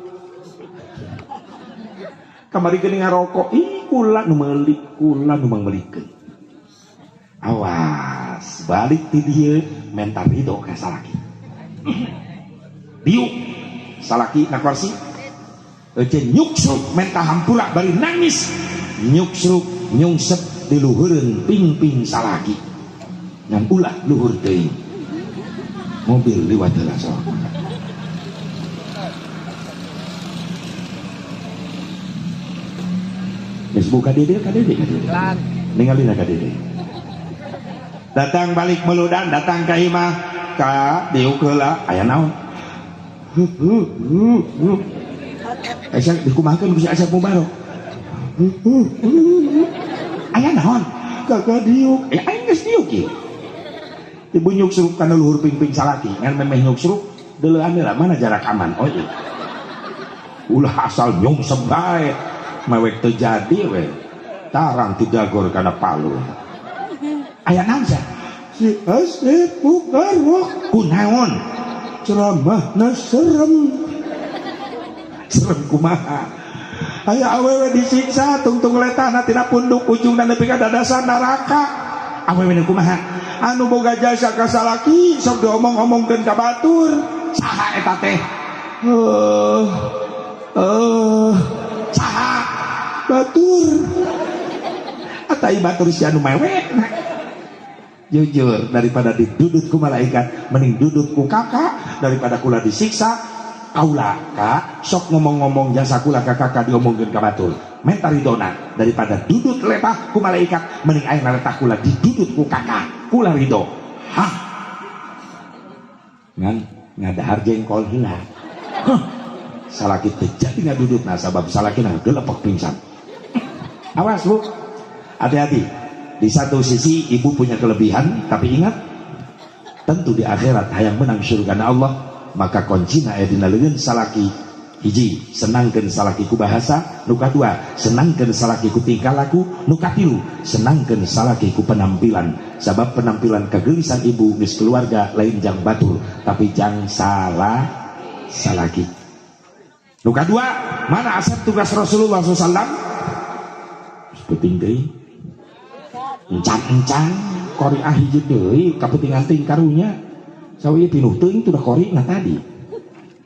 Kamari geuning ngarokok, ih kula nu meuli, kula nu mangmelikeun. Awas, balik ti dieu menta ridho ka salaki. Diuk salaki na kursi. Ece nyuksruk menta hampura bari nangis. Nyuksruk nyungsep di luhureun ping-ping salaki. Ngan ulah luhur teuing. Mobil liwat heula sok. Geus buka dede ka dede ka dede. Ningalina ka dede. Datang balik meludan, datang ka imah, ka diuk heula, aya naon? Aisyah dikumahakeun ku si Asep Mubarok. Aya naon? Kagak diuk. Eh aing geus diuk ieu. Ibu nyuksruk kana luhur ping-ping salaki, ngan memeh nyuksruk deuleuan heula mana jarak aman. Oh iya. Ulah asal nyungsep bae, mewek teu jadi we. Tarang tidagor kana palu. Aya naon sia? Si Asep Mubarok kunaon? Ceramahna serem. Serem kumaha? Aya awewe disiksa tungtung letahna tina punduk ujungna nepi ka dadasan neraka. Awewe nu kumaha? Anu boga jasa ka salaki sok diomong-omongkeun ka batur. Saha eta teh? Saha? Batur. Atai batur si anu mewek. Jujur, daripada didudut ku malaikat mending dudut ku kakak, daripada kula disiksa kaula kak sok ngomong-ngomong jasa kula ka kakak diomongkeun ka batur. Menta ridona daripada dudut letah ku malaikat mending aing letah kula didudut ku kakak kula ridho. Hah, ngan ngadahar jengkol heula. Huh, salaki teu jadi ngadudutna sabab salakina gelepek pingsan. Awas bu, hati-hati. Di satu sisi ibu punya kelebihan, tapi ingat tentu di akhirat hayang menang surga Allah, maka kuncina aya dina leungeun salaki. Hiji, senangkeun salaki ku bahasa, nu kadua senangkeun salaki ku tingkah laku, nu katilu senangkeun salaki ku penampilan. Sabab penampilan kegelisan ibu geus keluarga lain jang batur, tapi jang salah salaki. Nu kadua, mana asep tugas Rasulullah SAW? Penting deui. Encan-encan kori hiji deui kapentingan teuing karunya. Sawi pinuh teuing tuh kori na tadi.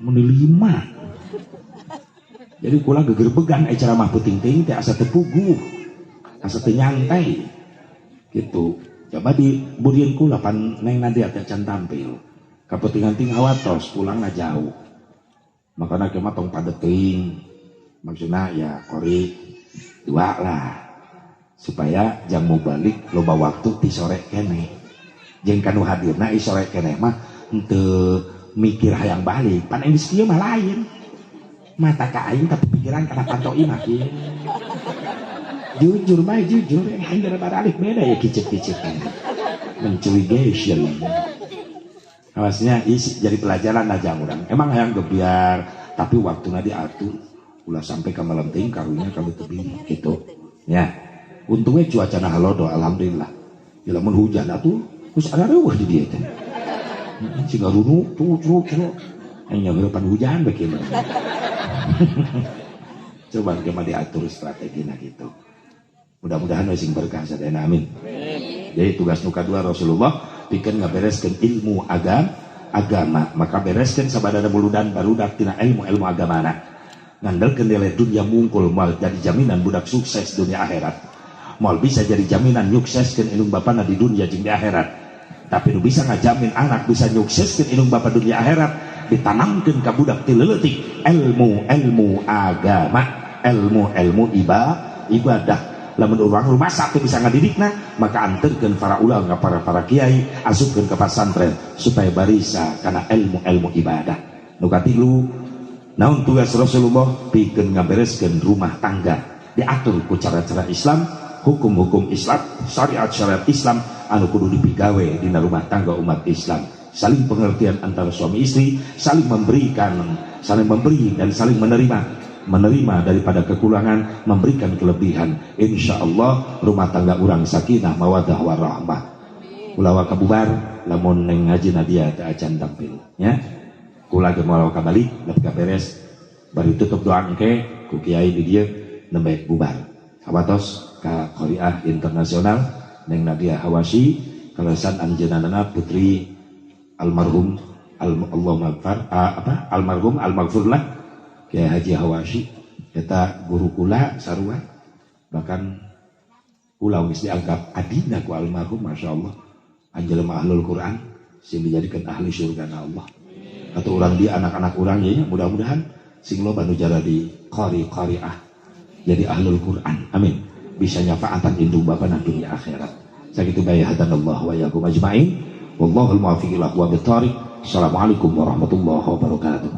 Mun 5. Jadi kula gegerbegan ceramah peuting teuing teh asa teu puguh. Asa teu nyantai. Gitu. Coba di burieun kula pan Neng Nadia teh can tampil. Kapentingan ting hawatos pulangna jauh. Makana ke mah tong padet teuing. Maksudna ya kori dua lah. Supaya jam mau balik loba waktu ti sore keneh. Jeung kanu hadirna i sore keneh mah henteu mikir hayang balik. Pan geus kieu mah lain. Mata ka aing tapi pikiran kana panto imah kieu. Jujur bae jujur, aing dari baralik beda ya kicep-kicep. Mencurigation. Awasnya isi jadi pelajaran aja urang. Emang hayang gebiar, tapi waktuna diatur. Ulah sampai ke malam teuing karunya kalau tebing gitu. Ya. Untungnya cuacana halodo alhamdulillah. Ya lamun hujan atuh geus ada reueuh di dieu teh. Siga runu tuh tuh tuh. Aing nyeurepan hujan bae kieu. Coba gimana diatur strategina gitu. Mudah-mudahan we sing berkah sadayana, amin. Jadi tugas nu kadua Rasulullah pikeun ngabereskeun ilmu agama, maka bereskeun sabadana muludan barudak tina ilmu-ilmu agamana. Ngandelkeun nilai dunia mungkul moal jadi jaminan budak sukses dunia akhirat. Moal bisa jadi jaminan nyukseskeun ilmu bapana di dunia jeung di akhirat. Tapi nu bisa ngajamin anak bisa nyukseskeun ilmu bapa dunia akhirat, ditanamkeun ka budak ti leutik ilmu-ilmu agama, ilmu-ilmu ibadah. Lamun urang rumah satu bisa ngadidikna, maka anterkeun para ulama para kiai, asupkeun ke pesantren supaya barisa kana ilmu-ilmu ibadah. Nu katilu, naon tugas Rasulullah pikeun ngabereskeun rumah tangga, diatur ku cara-cara Islam, hukum-hukum Islam, syariat-syariat Islam anu kudu dipigawe dina rumah tangga umat Islam. Saling pengertian antara suami istri, saling memberikan, saling memberi dan saling menerima. Menerima daripada kekurangan, memberikan kelebihan. Insya Allah rumah tangga urang sakinah mawadah warahmah. Ulah waka bubar lamun neng ngaji Nadia teu acan tampil ya. Kula ge moal waka balik nepi ka beres bari tutup doa engke ku kiai di dieu nembe bubar. Hawatos ka Qoriah Internasional Neng Nadia Hawasi kalesan anjeunna putri almarhum Allahumma apa almarhum almaghfurlah Kiai Haji Hawasi eta guru kula sarua, bahkan kula geus dianggap adina ku almarhum, masyaallah anjeunna ahlul Quran sing dijadikan ahli surga na Allah. Atau urang dia anak-anak urang ye mudah-mudahan sing loba nu jadi qari qariah jadi ahlul Quran, amin, bisa nyafaatan indung bapa na dunia akhirat. Sakitu bae hadanallahu wa iyyakum ajmain, wallahul muwaffiq ila aqwamit thariq. Assalamualaikum warahmatullahi wabarakatuh.